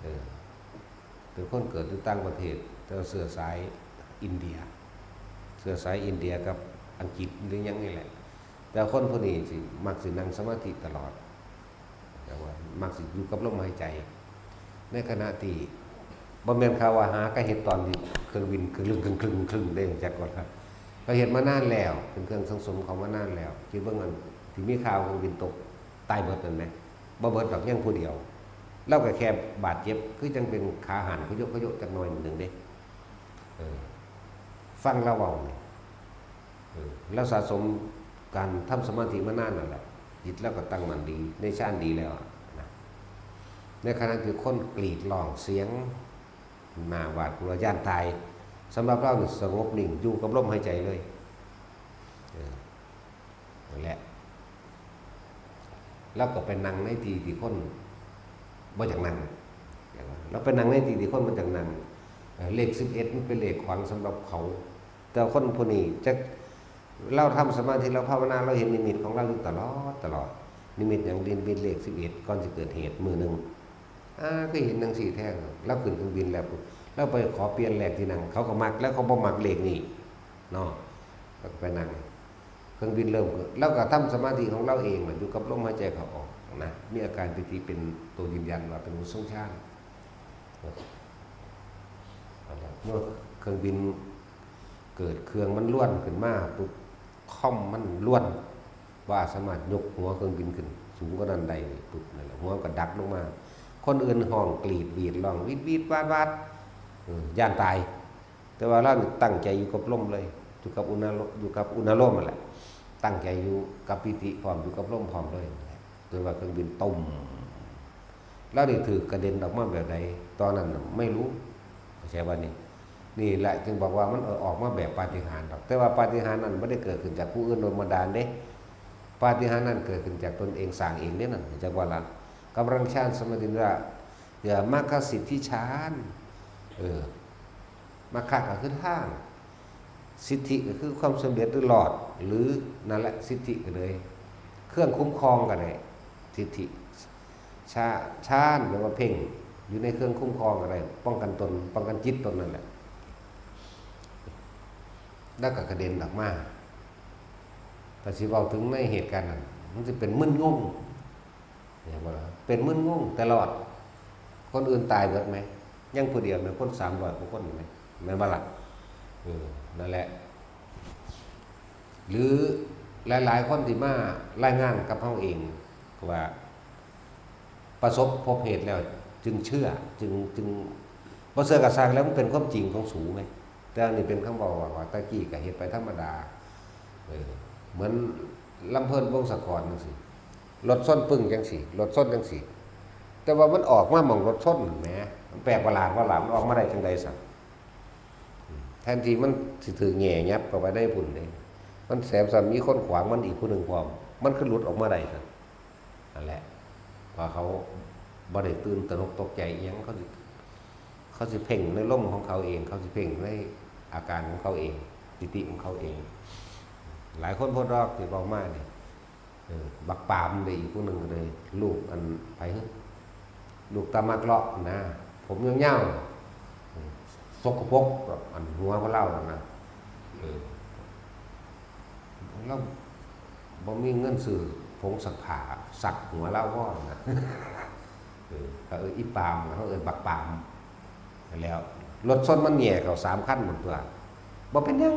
เออ เป็นคนเกิดอยู่ต่างประเทศ แต่ว่าเชื้อสายอินเดีย เชื้อสายอินเดียกับอังกฤษหรือหยังนี่แหละ แต่คนผู้นี้สิมักสินั่งสมาธิตลอด แต่ว่ามักสิอยู่กับลมหายใจ ในขณะที่บ่แม่นข่าวว่าหาก็เฮ็ดตอนที่เครื่องบินคลึ่งๆๆๆ เด้ จักว่าล่ะ เขาเฮ็ดมานานแล้ว เป็นเครื่องสั่งสมเขามานานแล้ว คิดเบิ่งอันที่มีข่าวเครื่องบินตก ตายเบิดนั่นแหม บ่เบิดดอก ยังผู้เดียว ลาวก็แค่บาดเจ็บ คือจั่งเป็นขาหันขยกขยกจักหน่อยหนึ่งเด้ เออ ฟังลาวเว้านี่ เออ ลาวสะสมการทำสมาธิมานานนั่นแหละ จิตลาวก็ตั้งมั่นดี ในฌานดีแล้วอะนะ ในขณะที่คนกรีดร้องเสียงน่าหวาดกลัว ย้านตาย สำหรับลาวนี่สงบนิ่ง อยู่กับลมหายใจเลย เออ นั่นแหละ ลาวก็ไปนั่งในที่ที่คนบ่อยากนั่ง ลาวไปนั่งในที่ที่คนบ่อยากนั่ง เอ่อ เลขสิบเอ็ดมันเป็นเลขขลังสำหรับเขา แต่คนผู้นี้จัก ลาวทำสมาธิ ลาวภาวนา ลาวเห็นนิมิตของลาวอยู่ตลอด ตลอด นิมิตหยัง นิมิตเลขสิบเอ็ด ก่อนสิเกิดเหตุมื้อหนึ่ง อ่า คือเห็นจั่งซี้แท้ ลาวขึ้นเครื่องบินแล้วปุ๊บ ลาวไปขอเปลี่ยนเลขที่นั่ง เขาก็มัก แล้วเขาบ่มักเลขนี้ เนาะ ลาวก็ไปนั่ง เครื่องบินเริ่มขึ้น ลาวก็ทำสมาธิของลาวเองน่ะ อยู่กับลมหายใจเข้าออกนะ มีอาการปีติเป็นตัวยืนยันว่าเป็นผู้ทรงฌาน เมื่อเครื่องบินเกิดเครื่องมันลวนขึ้นมาปุ๊บ คอมมันลวน บ่สามารถยกหัวเครื่องบินขึ้นสูงกว่านั้นได้ปุ๊บ นั่นแหละ หัวก็ดักลงมา คนอื่นฮ้องกรีดหวีดร้องวีดวีดวาดวาด เออ ย้านตาย แต่ว่าลาวนี่ตั้งใจอยู่กับลมเลย อยู่กับอุณาโล-, อยู่กับอุณาโลมนั่นแหละ ตั้งใจอยู่กับปีติพร้อม อยู่กับลมพร้อมเลย จนว่าเครื่องบินตุ้ม ลาวนี่ถืกกระเด็นออกมาแบบใด ตอนนั้นน่ะไม่รู้ เข้าใจบ่นี่ นี่แหละจึงบอกว่ามันออกมาแบบปาฏิหาริย์ดอก แต่ว่าปาฏิหาริย์นั้นบ่ได้เกิดขึ้นจากผู้อื่นโดนบันดาลเด้ ปาฏิหาริย์นั้นเกิดขึ้นจากตนเองสร้างเองเด้นั่น จักว่าล่ะ กำลังฌานสมาธิว่า เอ่อ มรรคสิทธิฌาน เออ มรรคก็คือทาง สิทธิก็คือความสำเร็จหรือรอด หรือนั่นแหละ สิทธิก็เลย เครื่องคุ้มครองก็ได้ สิทธิ ฌา-, ฌานแปลว่าเพ่ง อยู่ในเครื่องคุ้มครองก็ได้ ป้องกันตน ป้องกันจิตตนนั่นแหละ แล้วก็กระเด็นออกมา ก็สิเว้าถึงในเหตุการณ์นั้น มันสิเป็นมึนงง เห็นบ่ล่ะ เป็นมึนงงตลอด คนอื่นตายเบิดไหม ยังผู้เดียวไหม คนสามร้อยกว่าคนไหม แม่นบ่ล่ะ เออ นั่นแหละ หรือหลายๆคนที่มารายงานกับเฮาเอง ว่าประสบพบเหตุแล้วจึงเชื่อ จึง จึง บ่เชื่อก็ช่าง แล้วมันเป็นความจริงของสูงไง แต่อันนี้เป็นคำเว้าว่า ว่าตะกี้ก็เฮ็ดไปธรรมดา เออ เหมือนลำเพิ่นวงศกรจังซี่ รถชนปึ้งจังซี่ รถชนจังซี่ แต่ว่ามันออกมาหม่องรถชนนั่นแหม มันแปลกประหลาดว่าหลานมันออกมาได้จังใด๋ซั่น แทนที่มันสิถืกแหย่ยับเข้าไปในพุ่นเด้ มันแถมซ้ำมีคนขวางมันอีกผู้หนึ่งพร้อม มันคือหลุดออกมาได้ซั่น นั่นแหละ เพราะเขาบ่ได้ตื่นตระหนกตกใจอิหยัง เขาสิ เขาสิเพ่งในลมของเขาเอง เขาสิเพ่งในอาการของเขาเอง สติของเขาเอง หลายคนพดดอกที่เว้ามานี่ เออ บักปามเด้ อีกผู้หนึ่งก็เลย ลูกอันไผหึ ลูกตามักเลาะนะ ผมยาวๆ สกปรก อันหัวของลาวนั่นนะ เออ ลาวบ่มีเงินซื้อผงซักผ้าซักหัวลาวพอนะ เออ เขาเอิ้นอีปาม เขาเอิ้นบักปาม นั่นแหล้ว รถชนมันแหย่เข้าสามคันหมดตัว บ่เป็นหยัง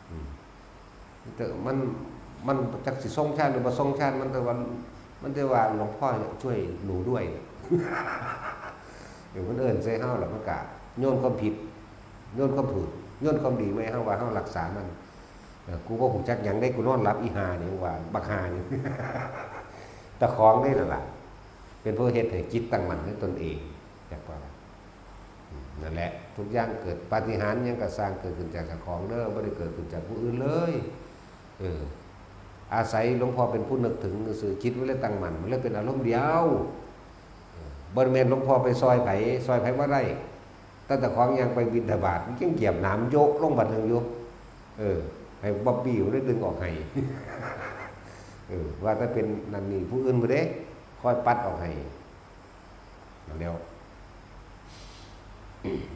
อืม แต่มัน มันจักสิทรงฌานหรือบ่ทรงฌาน มันแต่ว่า มันแต่ว่า "หลวงพ่อช่วยหนูด้วย" เดี๋ยวมันเอิ้นใส่เฮาแล้วมันก็โยนความผิด โยนความถูก โยนความดีมาให้เฮา ว่าเฮารักษามัน เออ กูบ่ฮู้จักหยังเด้ กูนอนหลับอีห่านี่ ว่าบักห่านี่ ตะของนี่นั่นล่ะ เป็นผู้เฮ็ดให้จิตตั้งมั่นในตนเอง จักว่า อืม นั่นแหละ ทุกอย่างเกิด ปาฏิหาริย์หยังก็สร้างเกิดขึ้นจากเจ้าของเด้อ บ่ได้เกิดขึ้นจากผู้อื่นเลย เออ อาศัยหลวงพ่อเป็นผู้นึกถึงซื่อ จิตมันเลยตั้งมั่น มันเลยเป็นอารมณ์เดียว เออ บ่แม่นหลวงพ่อไปซอยไผ ซอยไผบ่ได้ แต่เจ้าของย่างไปบิณฑบาต มันยังเหยียบหนามโยะลงบาดหนึ่งอยู่ เออ ให้บ๊อบบี้มันได้ดึงออกให้ เออ ว่าแต่เป็นนั่นนี่ ผู้อื่นบ่เด้ คอยปัดออกให้ นั่นแหล้ว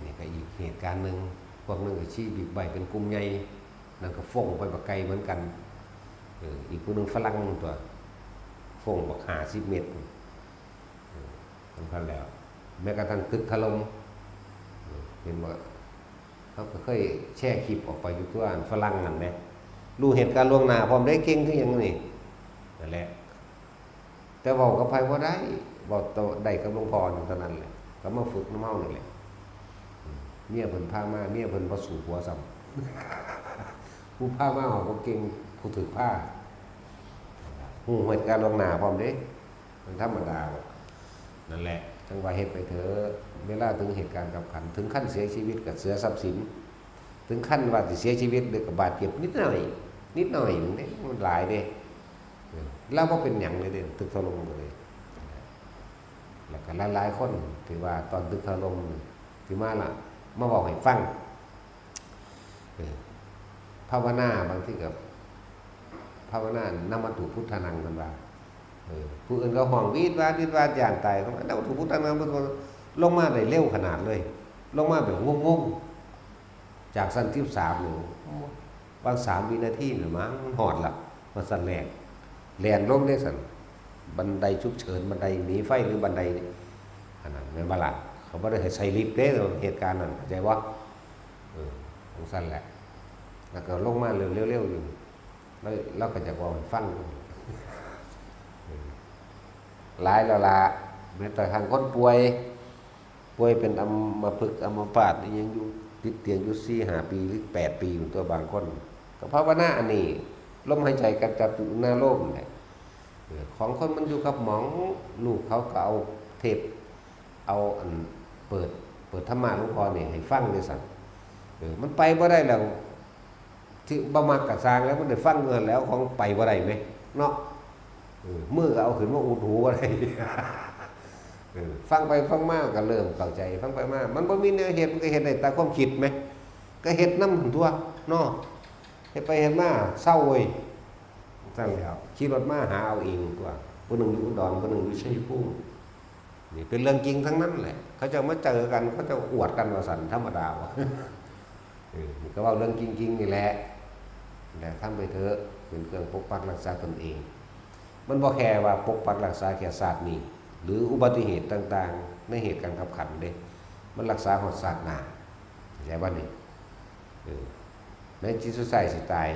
นี่ก็อีกเหตุการณ์หนึ่ง พวกหนึ่งก็ขี่บิ๊กไบค์เป็นกลุ่มใหญ่ นั่นก็ฟ้งไปบักไกลเหมือนกัน เออ อีกผู้หนึ่งฝรั่งตัว ฟ้งบักห้าสิบเมตร เออ สำคัญแล้ว แม้กระทั่งตึกถล่ม เออ เห็นบ่ เขาก็เคยแชร์คลิปออกไปอยู่ตัวอันฝรั่งนั่นแหม รู้เหตุการณ์ล่วงหน้าพร้อมได้ เก่งคือหยังนี่ นั่นแหละ แต่เว้ากับไผบ่ได้ เว้าแต่ได้กับหลวงพ่อนั่นเท่านั้นแหละ ก็มาฝึกนำเฮานี่แหละ อืม เมียเพิ่นพามา เมียเพิ่นบ่สู้ผัวซ้ำ ผู้พามาเฮาบ่เก่ง ผู้ถูกพา ฮู้เหตุการณ์ล่วงหน้าพร้อมเด้ มันธรรมดา นั่นแหละ จั่งว่าเฮ็ดไปเถอะ เวลาถึงเหตุการณ์คับขัน ถึงขั้นเสียชีวิตก็เสียทรัพย์สิน ถึงขั้นว่าสิเสียชีวิตเลยก็บาดเจ็บนิดหน่อย นิดหน่อยหนึ่งเด้ มันหลายเด้ เออ ลาวบ่เป็นหยังเลยเด้ ตึกถล่มก็เลย แล้วก็หลายๆคนที่ว่าตอนตึกถล่มที่มาละ มาเว้าให้ฟัง เออ ภาวนาบางทีก็ ภาวนานำมัตถุพุทธานัง เพิ่นว่า เออ ผู้อื่นก็ฮ้องวีดวาดวีดวาดย้านตาย นำมัตถุพุทธานัง เพิ่นก็ลงมาได้เร็วขนาดเลย ลงมาแบบงงๆ จากชั้นสิบสามนี่ บางสามวินาทีน่ะมั้ง มันฮอดละ ว่าซั่นแหละ แล่นลงเด้ซั่น บันไดฉุกเฉิน บันไดหนีไฟหรือบันได อันนั้นแม่นบ่ล่ะ เขาบ่ได้ให้ใส่ลิฟต์เด้ เหตุการณ์นั้น เข้าใจบ่ เออ จั่งซั่นแหละ แล้วก็ลงมาเร็วๆอยู่ แล้ว แล้วก็อยากเว้าให้ฟัง เออ หลายแล้วล่ะ แม้แต่ทางคนป่วย ป่วยเป็นอัมพฤกษ์อัมพาตอีหยังอยู่ ติดเตียงอยู่สี่ห้าปี หรือแปดปีอยู่ตัวบางคน ก็ภาวนาอันนี้ ลมหายใจกำจัดจุนาโลมนี่แหละ เออ ของคนมันอยู่กับหมอง ลูกเขาก็เอาเทป เอาอันเปิด เปิดธรรมะหลวงพ่อนี่ให้ฟังจั่งซั่น เออ มันไปบ่ได้แล้ว ที่บ่มักก็ซ่างแล้ว มันได้ฟังอยู่หั่นแหล้ว ของไปบ่ได้แหม เนาะ เออ มือก็เอาขึ้นมาอุดหูบ่ได้ เออ ฟังไปฟังมาก็เริ่มเข้าใจ ฟังไปมา มันบ่มีแนวเฮ็ด มันก็เฮ็ดได้แต่ความคิดแหม ก็เฮ็ดนำหั่นตั่ว เนาะ เฮ็ดไปเฮ็ดมาเซาเว้ย ซั่นแหล้ว ขี่รถมาหาเอาเองตั่ว ผู้หนึ่งอยู่อุดร ผู้หนึ่งอยู่ชัยภูมิ นี่เป็นเรื่องจริงทั้งนั้นแหละ เขาเจ้ามาเจอกัน เขาเจ้าอวดกันว่าซั่น ธรรมดาว่ะ เออ นี่ก็เว้าเรื่องจริงๆนี่แหละ แหละ ทำไปเถอะ เป็นเครื่องปกปักรักษาตนเอง มันบ่แค่ว่าปกปักรักษาแค่ชาตินี้ หรืออุบัติเหตุต่างๆ ในเหตุการณ์ขับขันเด้ มันรักษาฮอดชาติหน้า เข้าใจบ่นี่? เออ ในจิตสุดท้ายสิตาย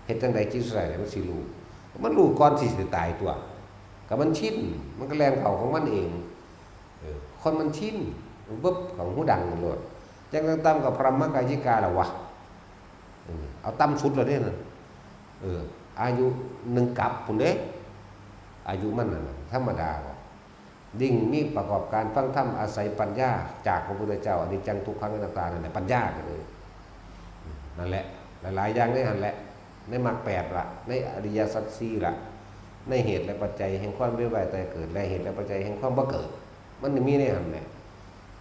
เฮ็ดจั่งใดจิตสุดท้ายมันสิรู้ มันรู้ก่อนที่สิตายตัว ก็มันชิน มันก็แล่นเข้าของมันเอง เออ คนมันชิน มันบึบเข้าหูดังโลด จั่งต่ำๆ ก็พรหมกายิกาละวะ เออ เอาต่ำสุดแล้วเด้นั่น เออ อายุหนึ่งกับพุ้นเด้ อายุมันนั่นน่ะ ธรรมดาบ่ ยิ่งมีประกอบการฟังธรรมอาศัยปัญญาจากพระพุทธเจ้า อนิจจังทุกขังอนัตตานั่นแหละ ปัญญาก็เลย นั่นแหละ หลายๆ อย่างในหั่นแหละ ในมรรคแปดละ ในอริยสัจสี่ละ ในเหตุและปัจจัยแห่งความเวียนว่ายตายเกิด และเหตุและปัจจัยแห่งความบ่เกิด มันมีในหั่นแหละ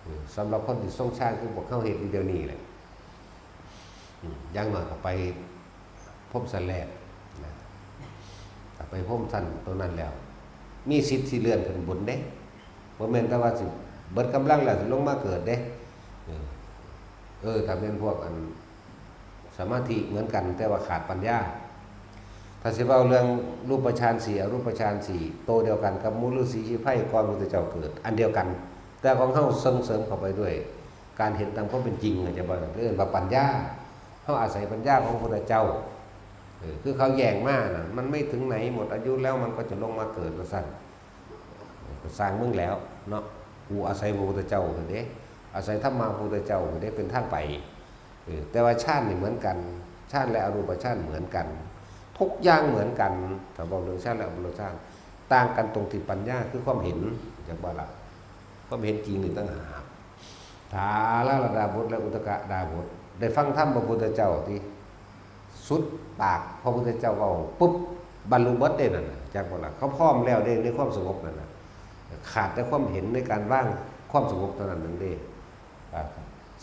เออ สำหรับคนที่ทรงฌานคือพวกเฮาเฮ็ดอยู่เดี๋ยวนี้แหละ อืม อย่างน้อยก็ไปพรหมชั้นแรกนะ ก็ไปพรหมชั้นตัวนั้นแล้ว มีสิทธิ์สิเลื่อนขึ้นบนเด้ บ่แม่นแต่ว่าสิเบิดกำลังแล้วสิลงมาเกิดเด้ เออ เออ ถ้าแม่นพวกอันสมาธิเหมือนกัน แต่ว่าขาดปัญญา ถ้าสิเว้าเรื่องรูปฌานสี่ อรูปฌานสี่ โตเดียวกันกับหมู่ฤๅษีชีไพรก่อนพุทธเจ้าเกิด อันเดียวกัน แต่ของเฮาส่งเสริมเข้าไปด้วย การเห็นตามความเป็นจริง เข้าใจบ่ เอิ้นว่าปัญญา เฮาอาศัยปัญญาของพระพุทธเจ้า เออ คือเขาแย้งมาน่ะ มันไม่ถึงไหน หมดอายุแล้วมันก็จะลงมาเกิด ว่าซั่น ก็สร้างมึงแล้วเนาะ กูอาศัยพระพุทธเจ้าเด้ อาศัยธรรมะพระพุทธเจ้าเด้ เป็นทางไป เออ แต่ว่าฌานนี่เหมือนกัน ฌานและอรูปฌานเหมือนกัน ทุกอย่างเหมือนกัน ถ้าเว้าเรื่องฌานและอรูปฌาน ต่างกันตรงที่ปัญญาคือความเห็น เข้าใจบ่ล่ะ ความเห็นจริงนี่ต่างหาก ถ้าอาราธดาบทและอุทกดาบท ได้ฟังธรรมพระพุทธเจ้าที่สุดปากพระพุทธเจ้าเว้าปุ๊บ บรรลุหมดเด้นั่นน่ะ จักบ่ล่ะ เขาพร้อมแล้วเด้ในความสงบนั่นน่ะ ขาดแต่ความเห็นในการวางความสงบเท่านั้นหนึ่งเด้ อ่า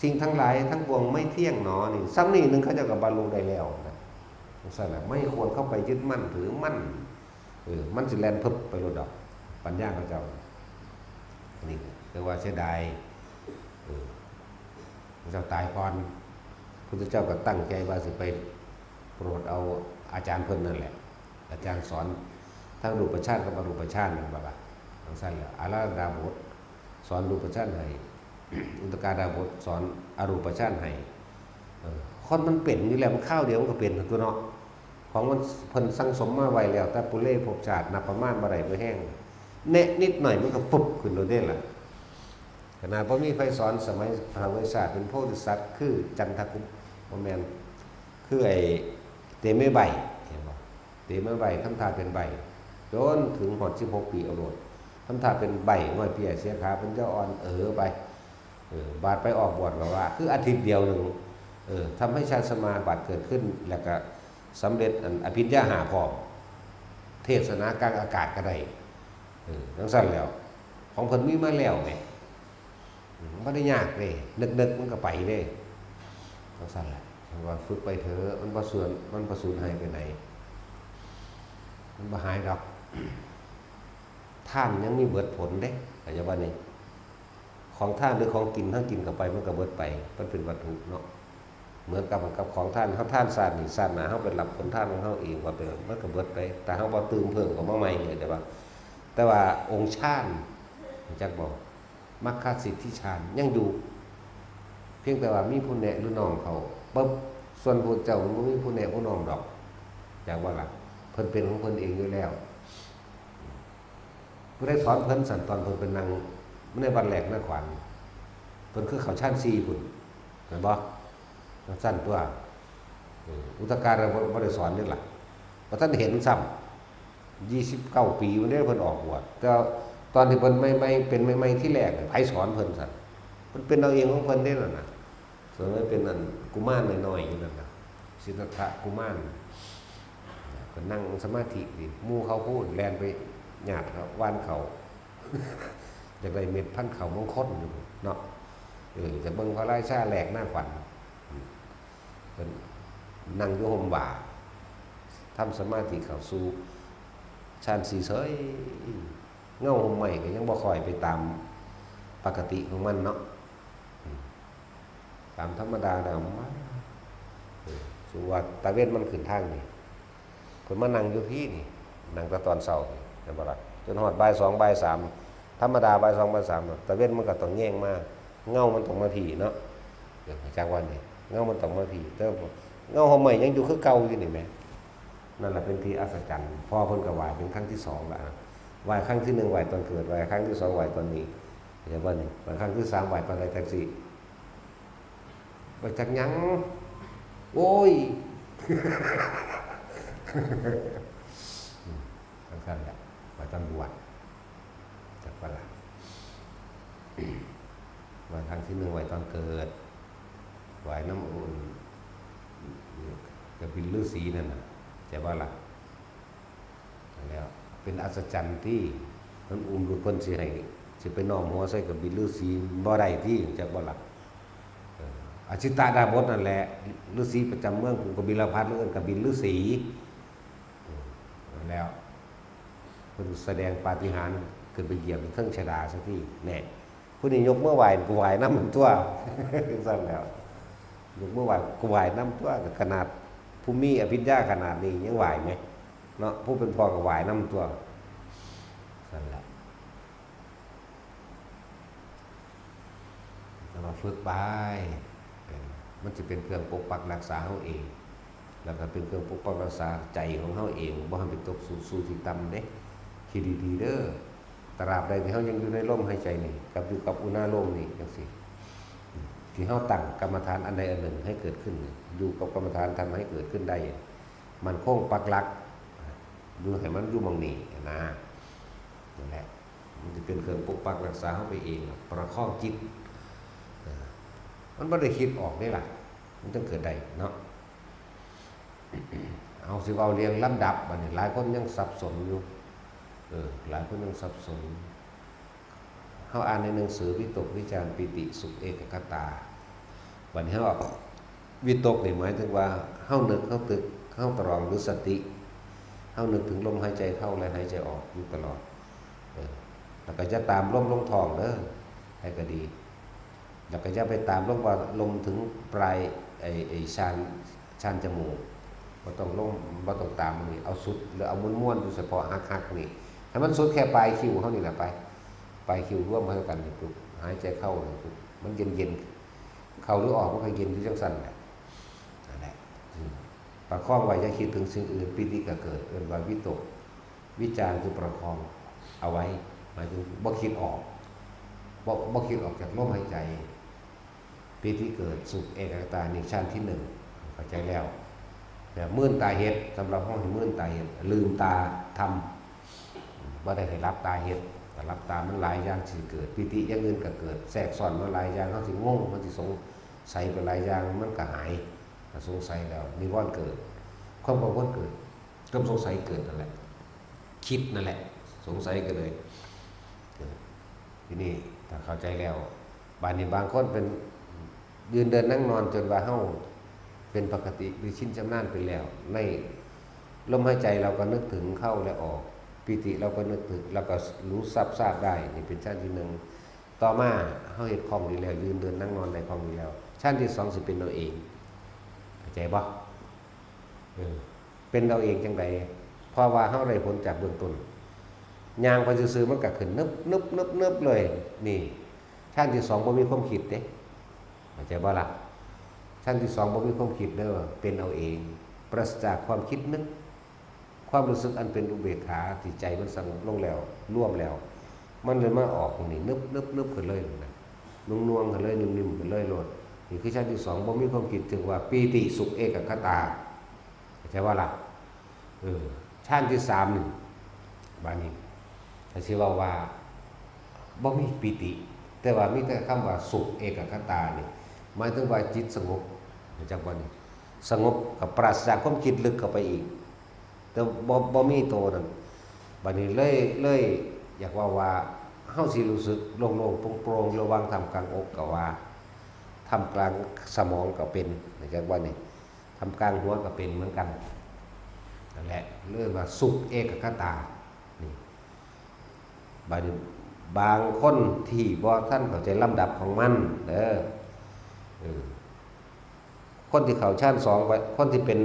สิ่งทั้งหลายทั้งปวงไม่เที่ยงหนอนี่ ซ้ำนี่หนึ่งเขาเจ้าก็บรรลุได้แล้วนะ จั่งซั่นน่ะ ไม่ควรเข้าไปยึดมั่นถือมั่น เออ มันสิแล่นพึบไปโลดดอก ปัญญาเขาเจ้า อันนี้เรียกว่าเสียดาย เออ พระเจ้าตายก่อน พุทธเจ้าก็ตั้งใจว่าสิไปโปรดเอาอาจารย์เพิ่นนั่นแหละ อาจารย์สอนทั้งรูปฌานกับอรูปฌานนั่นบ่ล่ะ จั่งซั่นแหละ อาราธดาบทสอนรูปฌานให้ อุทกดาบทสอนอรูปฌานให้ เออ คนมันเป็นอยู่แล้ว มันคราวเดียวมันก็เป็นตัวเนาะ ของมันเพิ่นสั่งสมมาไว้แล้ว แต่ปุเรภพชาตินับประมาณบ่ได้บ่แฮง แนะนิดหน่อยมันก็ปุ๊บขึ้นโลดเด้ล่ะ ขนาดบ่มีไผสอนสมัยพระเวสสันดรเป็นโพธิสัตว์ คือจันทกุม บ่แม่น คือไอ้เตมีใบ เห็นบ่ เตมีใบ ทำท่าเป็นใบ จนถึงฮอดสิบหกปีเอาโลด ทำท่าเป็นใบ ห้อยเปี้ยเสียขา เป็นเจ้าอ่อนเอ๋อไป เออ บาดไปออกบวชก็ว่า คืออาทิตย์เดียวหนึ่ง เออ ทำให้ฌานสมาบัติเกิดขึ้น แล้วก็สำเร็จอันอภิญญาห้าพร้อม เทศนากลางอากาศก็ได้ เออ จั่งซั่นแล้ว ของเพิ่นมีมาแล้วแหม อืม บ่ได้ยากเด้ นึกๆ มันก็ไปเด้ จั่งซั่นแหละ ว่าฝึกไปเถอะ มันบ่สูญ มันบ่สูญหายไปไหน มันบ่หายดอก ทานยังมีเบิดผลเด้ เข้าใจบ่นี่ ของทานหรือของกิน เฮากินเข้าไปมันก็เบิดไป มันเป็นวัตถุเนาะ เหมือนกับ กับของทาน เฮาทานชาตินี้ ชาติหน้าเฮาไปรับผลทานของเฮาเอง ว่าไป มันก็เบิดไป แต่เฮาบ่ตื่มเพิ่มเข้ามาใหม่ เข้าใจบ่ แต่ว่าองค์ฌาน รู้จักบ่ มรรคสิทธิฌานยังอยู่ เพียงแต่ว่ามีผู้แนะหรือน้อมเข้าปุ๊บ ส่วนพระพุทธเจ้ามันบ่มีผู้แนะผู้น้อมดอก จักบ่ล่ะ เพิ่นเป็นของเพิ่นเองอยู่แล้ว ผู้ใดสอนเพิ่นสั่น ตอนเพิ่นไปนั่งในวัดแหลกนาขวัญ เพิ่นคือเข้าฌานสี่พุ้น แม่นบ่ จั่งซั่นตัว เออ อุทกดาบ่ บ่ได้สอนเด้ล่ะ บ่ทันเห็นซ้ำ ยี่สิบเก้าปีพุ้นเด้เพิ่นออกบวช แต่ตอนที่เพิ่นใหม่ๆ เป็นใหม่ๆ ที่แรกน่ะ ไผสอนเพิ่นสั่น เพิ่นเป็นเอาเองของเพิ่นเด้นั่นน่ะ ส่วนมันเป็นอันกุมารน้อยๆ อยู่นั่นน่ะ สิทธัตถะกุมาร เพิ่นนั่งสมาธินี่ หมู่เขาพู้นแล่นไปหยาดเขา หว่านเขา อยากได้เม็ดพันธุ์เขามงคลอยู่เนาะ เออ จะเบิ่งพระราชาแหลกนาขวัญ เพิ่นนั่งอยู่ฮ่มว่า ทำสมาธิเข้าสู่ฌานสี่เฉย เงาฮ่มไม้ก็ยังบ่ค่อยไปตามปกติของมันเนาะ อืม ตามธรรมดาแล้วมัน เออ สมมุติว่าตะเว็นมันขึ้นทางนี้ พิ่นมานั่งอยู่พี้นี่ นั่งแต่ตอนเช้านี่ แม่นบ่ล่ะ จนฮอดบ่ายสองบ่ายสาม ธรรมดาบ่ายสองบ่ายสาม ตะเว็นมันก็ต้องแยงมา เงามันต้องมาพี้เนาะ เออ จักวันนี้ เงามันต้องมาพี้ แต่เงาห่มไม้ยังอยู่คือเก่าอยู่นี่แหม นั่นล่ะเป็นที่อัศจรรย์ พ่อเพิ่นก็ไหว้เป็นครั้งที่สองละ ไหว้ครั้งที่หนึ่งไหว้ตอนเกิด ไหว้ครั้งที่สองไหว้ตอนนี้ เห็นบ่นี่ ไหว้ครั้งที่สามไหว้ตอนใดจังซี่ บ่จักหยัง โอ้ย จังซั่นแหละ ไหว้ตอนบวช จักบ่ล่ะ ไหว้ครั้งที่หนึ่งไหว้ตอนเกิด ไหว้นำองค์กบิลฤๅษีนั่นน่ะ ใช่บ่ล่ะ นั่นแหล้ว เป็นอัศจรรย์ที่มันอุ้มลูกเพิ่นสิให้ สิไปน้อมหัวใส่กบิลฤๅษีบ่ได้ติ จักบ่ล่ะ เออ อจิตตดาบสนั่นแหละ ฤๅษีประจำเมืองกรุงกบิลพัสดุ์ เอิ้นกบิลฤๅษี อืม นั่นแหล้ว เพิ่นแสดงปาฏิหาริย์ขึ้นไปเหยียบเทิงชดาซะติ แน่ ผู้นี้ยกมือไหว้ กูไหว้นำมันตั๊ว จังซั่นแหล้ว ยกมือไหว้ กูไหว้นำตั๊ว ขนาดผู้มีอภิญญาขนาดนี้ยังไหว้แหม เนาะ ผู้เป็นพ่อก็ไหว้นำตั๊ว ซั่นแหละ แต่ว่าฝึกไป เออ มันสิเป็นเครื่องปกปักรักษาเฮาเอง แล้วก็เป็นเครื่องปกปักรักษาใจของเฮาเอง บ่ให้ไปตกสู่ สู่ที่ต่ำเด้ คิดดีๆเด้อ ตราบใดที่เฮายังอยู่ในลมหายใจนี่ กับอยู่กับอุณาโลมนี่จังซี่ ที่เฮาตั้งกรรมฐานอันใดอันหนึ่งให้เกิดขึ้นนี่ อยู่กับกรรมฐานทำให้เกิดขึ้นได้ มั่นคงปักหลัก อยู่ให้มันอยู่หม่องนี้นะ นั่นแหละ มันสิเป็นเครื่องปกปักรักษาเฮาไปเอง ประคองจิต เออ มันบ่ได้คิดออกเด้ล่ะ มันจั่งเกิดได้เนาะ เอา สิเว้าเรื่องลำดับบัดนี้ หลายคนยังสับสนอยู่ เออ หลายคนยังสับสน เฮาอ่านในหนังสือวิตกวิจารปีติสุขเอกัคคตา บัดนี้เฮา วิตกนี่หมายถึงว่าเฮานึก เฮาตึก เฮาตรองหรือสติ เฮานึกถึงลมหายใจเข้าและหายใจออกอยู่ตลอด เออ แล้วก็อย่าตามลมลงท้องเด้อ ใผก็ดี แล้วก็อย่าไปตามลมว่าลมถึงปลาย ไอ้ ไอ้ชาน ชานจมูก บ่ต้องลง บ่ต้องตามมันนี่ เอาสุด หรือเอาม้วนๆอยู่เฉพาะหักๆนี่ ให้มันสุดแค่ปลายคิ้วเฮานี่แหละไป ปลายคิ้วรวมเข้ากันนี่ปุ๊บ หายใจเข้านี่ปุ๊บ มันเย็นๆ เข้าหรือออกมันก็เย็นอยู่จั่งซั่นแหละ นั่นแหละ อืม ประคองไว้ อย่าคิดถึงสิ่งอื่น ปีติก็เกิด เอิ้นว่าวิตก วิจารคือประคองเอาไว้ หมายถึงบ่คิดออก บ่ บ่คิดออกจากลมหายใจ ปีติเกิด สุขเอกัคคตา นี่ชานที่หนึ่ง เข้าใจแล้ว แบบมื่นตาเฮ็ด สำหรับเฮานี่มื่นตาเฮ็ด ลืมตาทำ บ่ได้ให้หลับตาเฮ็ด ถ้าหลับตามันหลายอย่างสิเกิด ปีติอย่างอื่นก็เกิด แทรกซ้อนมาหลายอย่าง เฮาสิงง เฮาสิสงสัยไปหลายอย่าง มันก็หาย ถ้าสงสัยแล้ว นิวรณ์เกิด ความกังวลเกิด ความสงสัยเกิดนั่นแหละ คิดนั่นแหละ สงสัยก็เลยเกิด ทีนี้ถ้าเข้าใจแล้ว บาดนี้บางคนเป็นยืนเดินนั่งนอนจนว่าเฮาเป็นปกติหรือชินชำนาญไปแล้ว ในลมหายใจเราก็นึกถึงเข้าและออก ปีติเราก็นึกถึง เราก็รู้ทราบทราบได้ นี่เป็นชานที่หนึ่ง ต่อมาเฮาเฮ็ดคล่องดีแล้ว ยืนเดินนั่งนอนได้คล่องดีแล้ว ชานที่สองสิเป็นเอาเอง เข้าใจบ่ เออ เป็นเอาเองจั่งใด เพราะว่าเฮาได้ผลจากเบื้องต้น ย่างไปซื่อๆมันก็ขึ้นนึบนึบนึบนึบเลย นี่ ชานที่สองบ่มีความคิดเด้ เข้าใจบ่ล่ะ ชานที่สองบ่มีความคิดเด้อ เป็นเอาเอง ปราศจากความคิดนึก ความรู้สึกอันเป็นอุเบกขาที่ใจมันสงบลงแล้ว รวมแล้ว มันเลยมาออกนี่ นึบนึบนึบขึ้นเลยนะ นุ่งนวงขึ้นเลย นิ่มๆขึ้นเลยโลด นี่คือชานที่สอง บ่มีความคิดถึงว่าปีติสุขเอกัคคตา เข้าใจบ่ล่ะ เออ ชานที่สามนี่ บาดนี้ ถ้าสิเว้าว่า บ่มีปีติ แต่ว่ามีแต่คำว่าสุขเอกัคคตานี่ หมายถึงว่าจิตสงบ เข้าใจบ่นี่ สงบกับปราศจากความคิดลึกเข้าไปอีก แต่บ่ บ่มีโตนั่น บาดนี้เลย เลยอยากเว้าว่า เฮาสิรู้สึกโล่งๆโปร่งๆระหว่างท่ามกลางอกก็ว่า ท่ามกลางสมองก็เป็น เข้าใจบ่นี่ ท่ามกลางหัวก็เป็นเหมือนกัน นั่นแหละ เรียกว่าสุขเอกัคคตา นี่ บาดนี้บางคนที่บ่ทันเข้าใจลำดับของมันเด้อ เออ คนที่เข้าชานสองไป คนที่เป็น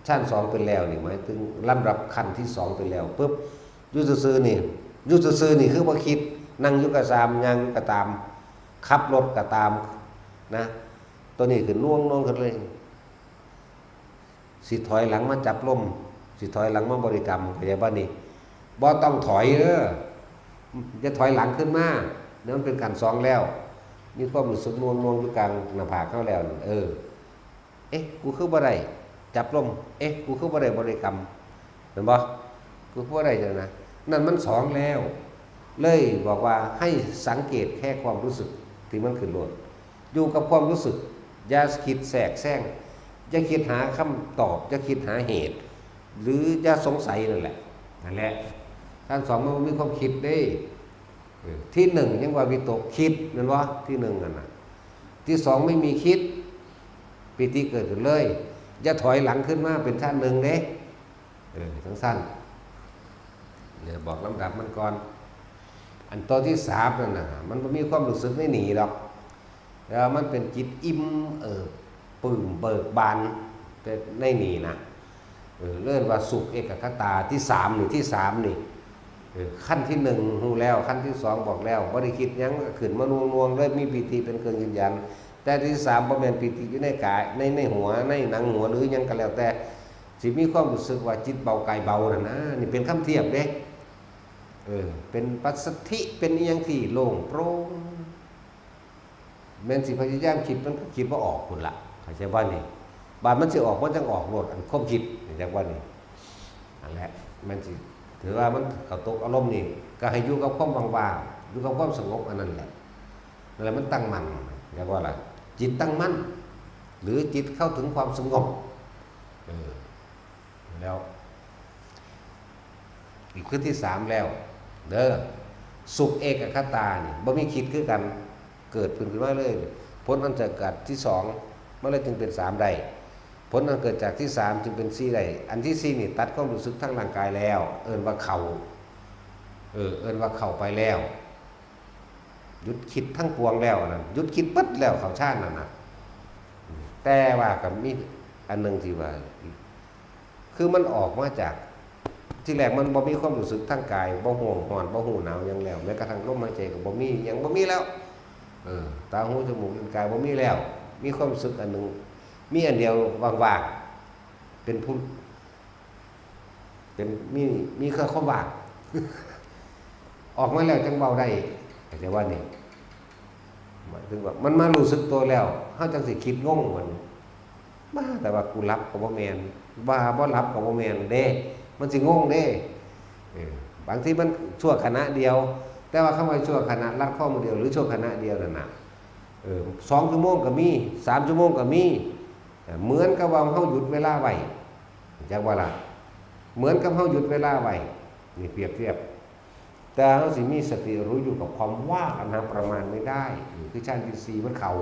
ชั้นสองไปแล้วนี่ หมายถึงลำดับขั้นที่สองไปแล้วปุ๊บ อยู่ซื่อๆนี่ อยู่ซื่อๆนี่คือบ่คิด นั่งอยู่ก็ตาม ย่างอยู่ก็ตาม ขับรถก็ตามนะ ตัวนี้ขึ้นน่วงๆขึ้นเลย สิถอยหลังมาจับลม สิถอยหลังมาบริกรรม เข้าใจบ่นี่ บ่ต้องถอยเด้อ อย่าถอยหลังขึ้นมา เนี่ยมันเป็นขั้นสองแล้ว มีความรู้สึกน่วงๆอยู่กลางหน้าผากเฮาแล้ว เออ เอ๊ะ กูคือบ่ได้จับลม เอ๊ะ กูคือบ่ได้บริกรรม เห็นบ่ กูคือบ่ได้จังนะ นั่นมันสองแล้ว เลยบอกว่าให้สังเกตแค่ความรู้สึกที่มันขึ้นโลด อยู่กับความรู้สึก อย่าคิดแทรกแซง อย่าคิดหาคำตอบ อย่าคิดหาเหตุ หรืออย่าสงสัยนั่นแหละ นั่นแหละ ชั้นสองมันบ่มีความคิดเด้ เออ ที่หนึ่งยังว่าวิตกคิด แม่นบ่ ที่หนึ่งนั่นน่ะ ที่สองไม่มีคิด ปีติเกิดขึ้นเลย อย่าถอยหลังขึ้นมาเป็นชั้นหนึ่งเด้ เออ จังซั่น เนี่ยบอกลำดับมันก่อน อันตัวที่สามนั่นน่ะ มันบ่มีความรู้สึกในนี่ดอก แล้วมันเป็นจิตอิ่มเอิบปลื้มเบิกบานในนี่นะ เออ เรียกว่าสุขเอกคตาที่สามนี่ ที่สามนี่ เออ ขั้นที่หนึ่งฮู้แล้ว ขั้นที่สองบอกแล้ว บ่ได้คิดหยัง ก็ขึ้นมาน่วงๆเลย มีปีติเป็นเครื่องยืนยัน แต่ที่สามบ่แม่นปีติอยู่ในกาย ใน ในหัว ในหนังหัว หรือหยังก็แล้วแต่ สิมีความรู้สึกว่าจิตเบากายเบานั่นนะ นี่เป็นคำเทียบเด้ เออ เป็นปัสสัทธิ เป็นอิหยังที่โล่งโปร่ง แม่นสิพยายามคิดมันก็คิดบ่ออกพุ้นละ เข้าใจบ่นี่ บาดมันสิออก มันจังออกโลด อันความคิด เข้าใจบ่นี่ นั่นแหละ มันสิ ถือว่ามันเข้าตกอารมณ์นี่ ก็ให้อยู่กับความว่างๆ อยู่กับความสงบอันนั้นแหละ นั่นแหละมันตั้งมั่น เรียกว่าอะไร จิตตั้งมั่น หรือจิตเข้าถึงความสงบ เออ แล้ว อีกขึ้นที่สามแล้ว เด้อ สุขเอกคตานี่ บ่มีคิดคือกัน เกิดขึ้นขึ้นมาเลย ผลอันเกิดจากที่สอง มันเลยจึงเป็นสามได้ ผลอันเกิดจากที่สามจึงเป็นสี่ได้ อันที่สี่นี่ตัดความรู้สึกทางร่างกายแล้ว เอิ้นว่าเข้า เออ เอิ้นว่าเข้าไปแล้ว หยุดคิดทั้งปวงแล้วนั่น หยุดคิดเบิดแล้ว เข้าฌานนั่นน่ะ แต่ว่าก็มีอันหนึ่งที่ว่า คือมันออกมาจาก ที่แรกมันบ่มีความรู้สึกทางกาย บ่ฮู้ฮ้อน บ่ฮู้หนาวหยังแล้ว แม้กระทั่งลมหายใจก็บ่มี หยังบ่มีแล้ว เออ ตา หู จมูก ลิ้น กายบ่มีแล้ว มีความรู้สึกอันหนึ่ง มีอันเดียวว่างๆ เป็นผู้ เป็น มี มีแค่ความว่าง ออกมาแล้วจังเว้าได้ เข้าใจบ่นี่ หมายถึงว่ามันมารู้สึกตัวแล้ว เฮาจังสิคิดงงมัน บ้า แต่ว่ากูหลับก็บ่แม่น ว่าบ่หลับก็บ่แม่นเด้ มันสิงงเด้ เออ บางทีมันชั่วขณะเดียว แต่ว่าคำว่าชั่วขณะ ลัดข้อมือเดียว หรือชั่วขณะเดียวนั่นน่ะ เออ สองชั่วโมงก็มี สามชั่วโมงก็มี เออ เหมือนกับว่าเฮาหยุดเวลาไว้ จักว่าล่ะ เหมือนกับเฮาหยุดเวลาไว้ นี่เปรียบเทียบ แต่เฮาสิมีสติรู้อยู่กับความว่างอันหาประมาณไม่ได้ นี่คือฌานที่สี่มันเข้า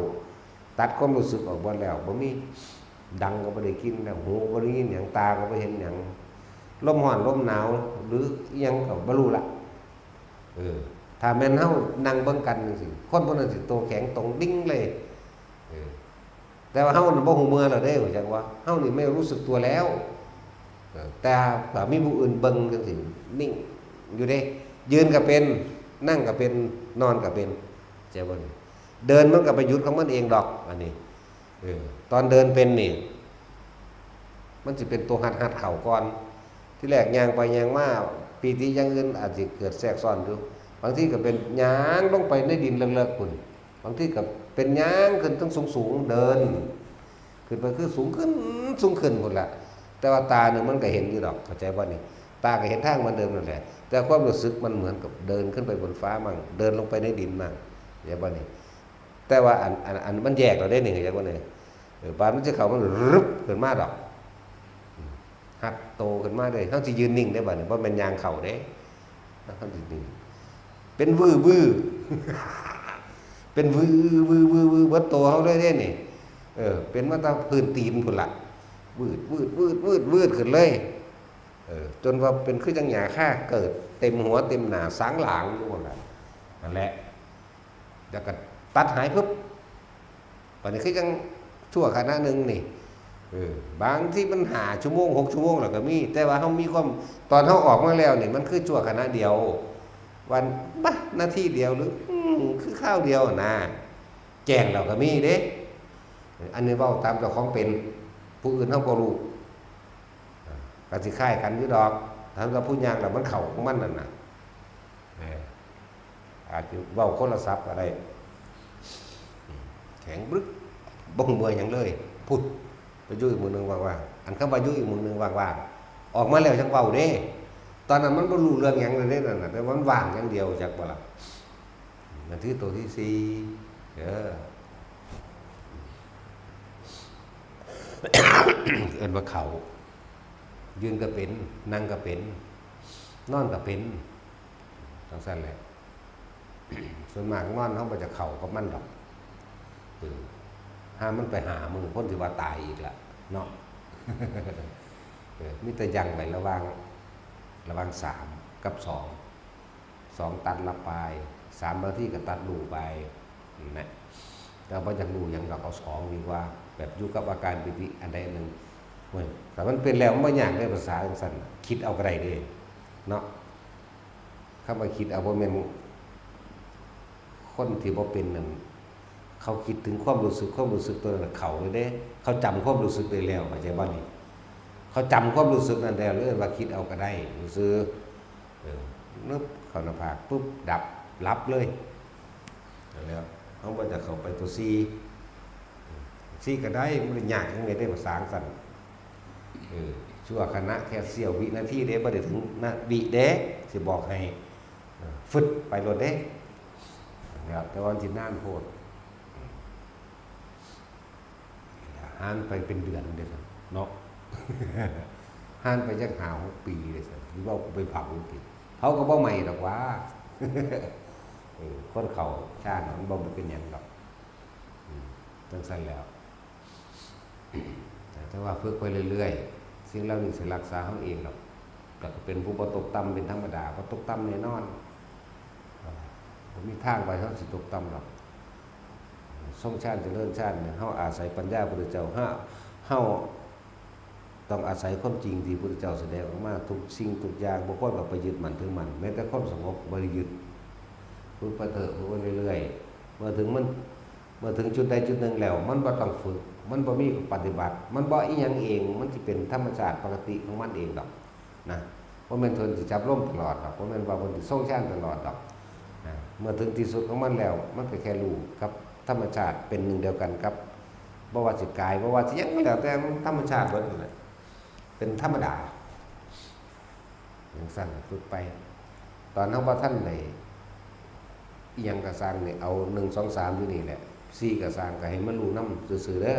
ตัดความรู้สึกออกหมดแล้ว บ่มี ดังก็บ่ได้กินแล้ว หูบ่ได้ยินหยัง ตาก็บ่เห็นหยัง ลมฮ้อนลมหนาว หรืออิหยังก็บ่รู้ละ เออ ถ้าแม่นเฮานั่งเบิ่งกันจังซี้ คนผู้นั้นสิโตแข็งตรงดิ่งเลย เออ แต่ว่าเฮาน่ะบ่ฮู้เมื่อแล้วเด้ จักว่า เฮานี่ไม่รู้สึกตัวแล้ว เออ แต่ถ้ามีผู้อื่นเบิ่งจังซี้ นิ่งอยู่เด้ ยืนก็เป็น นั่งก็เป็น นอนก็เป็น เข้าใจบ่นี่ เดินมันก็ไปหยุดของมันเองดอก อันนี้ เออ ตอนเดินเป็นนี่ มันสิเป็นตัวหัด หัดเข่าก่อน ที่แรกย่างไปย่างมา ปีติอย่างอื่นอาจสิเกิดแทรกซ้อนอยู่ บางทีก็เป็นย่างลงไปในดินเลิกๆพุ้น บางทีก็เป็นย่างขึ้นทั้งสูงๆ เดิน ขึ้นไปคือสูงขึ้น สูงขึ้นพุ้นละ แต่ว่าตาหนึ่งมันก็เห็นอยู่ดอก เข้าใจบ่นี่ ตาก็เห็นทางเหมือนเดิมนั่นแหละ แต่ความรู้สึกมันเหมือนกับเดินขึ้นไปบนฟ้ามั่ง เดินลงไปในดินมั่ง เข้าใจบ่นี่ แต่ว่าอัน อัน อันมันแยกแล้วเด้นี่ เข้าใจบ่นี่ เออ บาดมันสิเข้า มันรึบขึ้นมาดอก หัดโตขึ้นมาเลย เฮาสิยืนนิ่งได้บ่นี่ บ่แม่นย่างเข้าเด้ เฮาสินิ่ง เป็นวื้อวื้อ เป็นวื้อวื้อวื้อวื้อ เบิดโตเฮาเลยเด้นี่ เออ เป็นมาแต่พื้นตีนพุ้นละ วืดวืดวืดวืดวืดขึ้นเลย เออ จนว่าเป็นคือจั่งหญ้าคาเกิด เต็มหัวเต็มหน้า สางหลางอยู่พุ้นละ นั่นแหละ แล้วก็ตัดหายปุ๊บ บัดนี้คือจั่งชั่วขณะหนึ่งนี่ เออ บางที่มันห้าชั่วโมง หกชั่วโมงแล้วก็มี แต่ว่าเฮามีความ ตอนเฮาออกมาแล้วนี่ มันคือชั่วขณะเดียว วัน บะ นาทีเดียว หรือ อืม คือคราวเดียวนะ แจ้งแล้วก็มีเด้ อันนี้เว้าตามเจ้าของเป็น ผู้อื่นเฮาบ่รู้ ก็สิคล้ายกันอยู่ดอก ถ้าว่าผู้ย่างแล้วมันเข้าของมันนั่นน่ะ เออ อาจจะเว้าคนละศัพท์ก็ได้ แข็งบรึก บ่เมื่อยหยังเลย พุด ไปอยู่อีกมื้อหนึ่งว่างๆ อันคำว่าอยู่อีกมื้อหนึ่งว่างๆ ออกมาแล้วจั่งเว้าเด้ ตอนนั้นมันบ่รู้เรื่องหยังเลยเด้นั่นน่ะ แต่ว่ามันว่างอย่างเดียว จักบ่ล่ะ นั่นคือตัวที่สี่ เออ เอิ้นว่าเข้า ยืนก็เป็น นั่งก็เป็น นอนก็เป็น จั่งซั้นแหละ ส่วนมากนอนเฮาบ่จะเข้ากับมันดอก เออ ห่ามันไปห้ามื้อ คนสิว่าตายอีกละเนาะ เออ มีแต่ยั้งไว้ระหว่าง ระหว่างสามกับสอง สองตัดละปาย สามบางทีก็ตัดลูกไป นั่นแหละ แต่บ่อยากรู้หยังดอก เอาสองดีกว่า แบบอยู่กับอาการปีติอันใดอันหนึ่ง เว้ย แต่มันเป็นแล้วมันบ่ยากเด้ ภาษาจั่งซั้นน่ะ คิดเอาก็ได้เด้ เนาะ คำว่าคิดเอาบ่แม่น คนที่บ่เป็นนั่น เขาคิดถึงความรู้สึก ความรู้สึกตัวนั้นน่ะเข้าเลยเด้ เขาจำความรู้สึกได้แล้ว เข้าใจบ่นี่ เขาจำความรู้สึกนั้นแล้ว เลยว่าคิดเอาก็ได้ซื่อๆ เออ นึบเข้าหน้าผากปุ๊บ ดับ หลับเลย นั่นแหล้ว เฮาบ่จะเข้าไปตัวสี่ สี่ก็ได้ มันยากจั่งใด๋เด้ ภาษาจั่งซั้น เออ ชั่วขณะแค่เสี้ยววินาทีเด้ บ่ได้ถึงนาวิเด้ สิบอกให้ เออ ฟึดไปโลดเด้ แล้วแต่ว่ามันสินานโพด หารไปเป็นเดือนเด้อเนาะ หารไปจักห้าหกปีเด้อ สิเว้ากูไปเผาติ เผาก็บ่ไหม้ดอกหว่า เออ คนเข้าฌานน่ะมันบ่เป็นหยังดอก อืม จั่งซั้นแหล้ว แต่ว่าฝึกไปเรื่อยๆ สิ่งเหล่านี้สิรักษาเฮาเองดอก แล้วก็เป็นผู้บ่ตกต่ำเป็นธรรมดา บ่ตกต่ำแน่นอน บ่มีทางว่าเฮาสิตกต่ำดอก ทรงฌานเจริญฌานเนี่ย เฮาอาศัยปัญญาพุทธเจ้า เฮา เฮาต้องอาศัยความจริงที่พุทธเจ้าแสดงออกมา ทุกสิ่งทุกอย่าง บ่ควรเอาไปยึดมั่นถือมั่น แม้แต่ความสงบบ่ได้ยึด ฝึกไปเถอะ ฝึกไปเรื่อยๆ เมื่อถึงมัน เมื่อถึงจุดใดจุดหนึ่งแล้ว มันบ่ต้องฝึก มันบ่มีปฏิบัติ มันบ่อิหยังเอง มันสิเป็นธรรมชาติปกติของมันเองดอกนะ บ่แม่นเพิ่นสิจับลมตลอดดอก บ่แม่นว่าเพิ่นสิทรงฌานตลอดดอกนะ เมื่อถึงที่สุดของมันแล้ว มันก็แค่รู้กับธรรมชาติเป็นหนึ่งเดียวกันกับ บ่ว่าสิกาย บ่ว่าสิหยังก็แล้วแต่ มันธรรมชาติเบิดนั่นแหละ เป็นธรรมดา จั่งซั้นฝึกไป ตอนเฮาบ่ทันได้อิหยังก็ซ่างนี่ เอาหนึ่ง สอง สาม อยู่นี่แหละ สี่ ก็ซ่าง ก็ให้มันรู้นำซื่อๆ เด้อ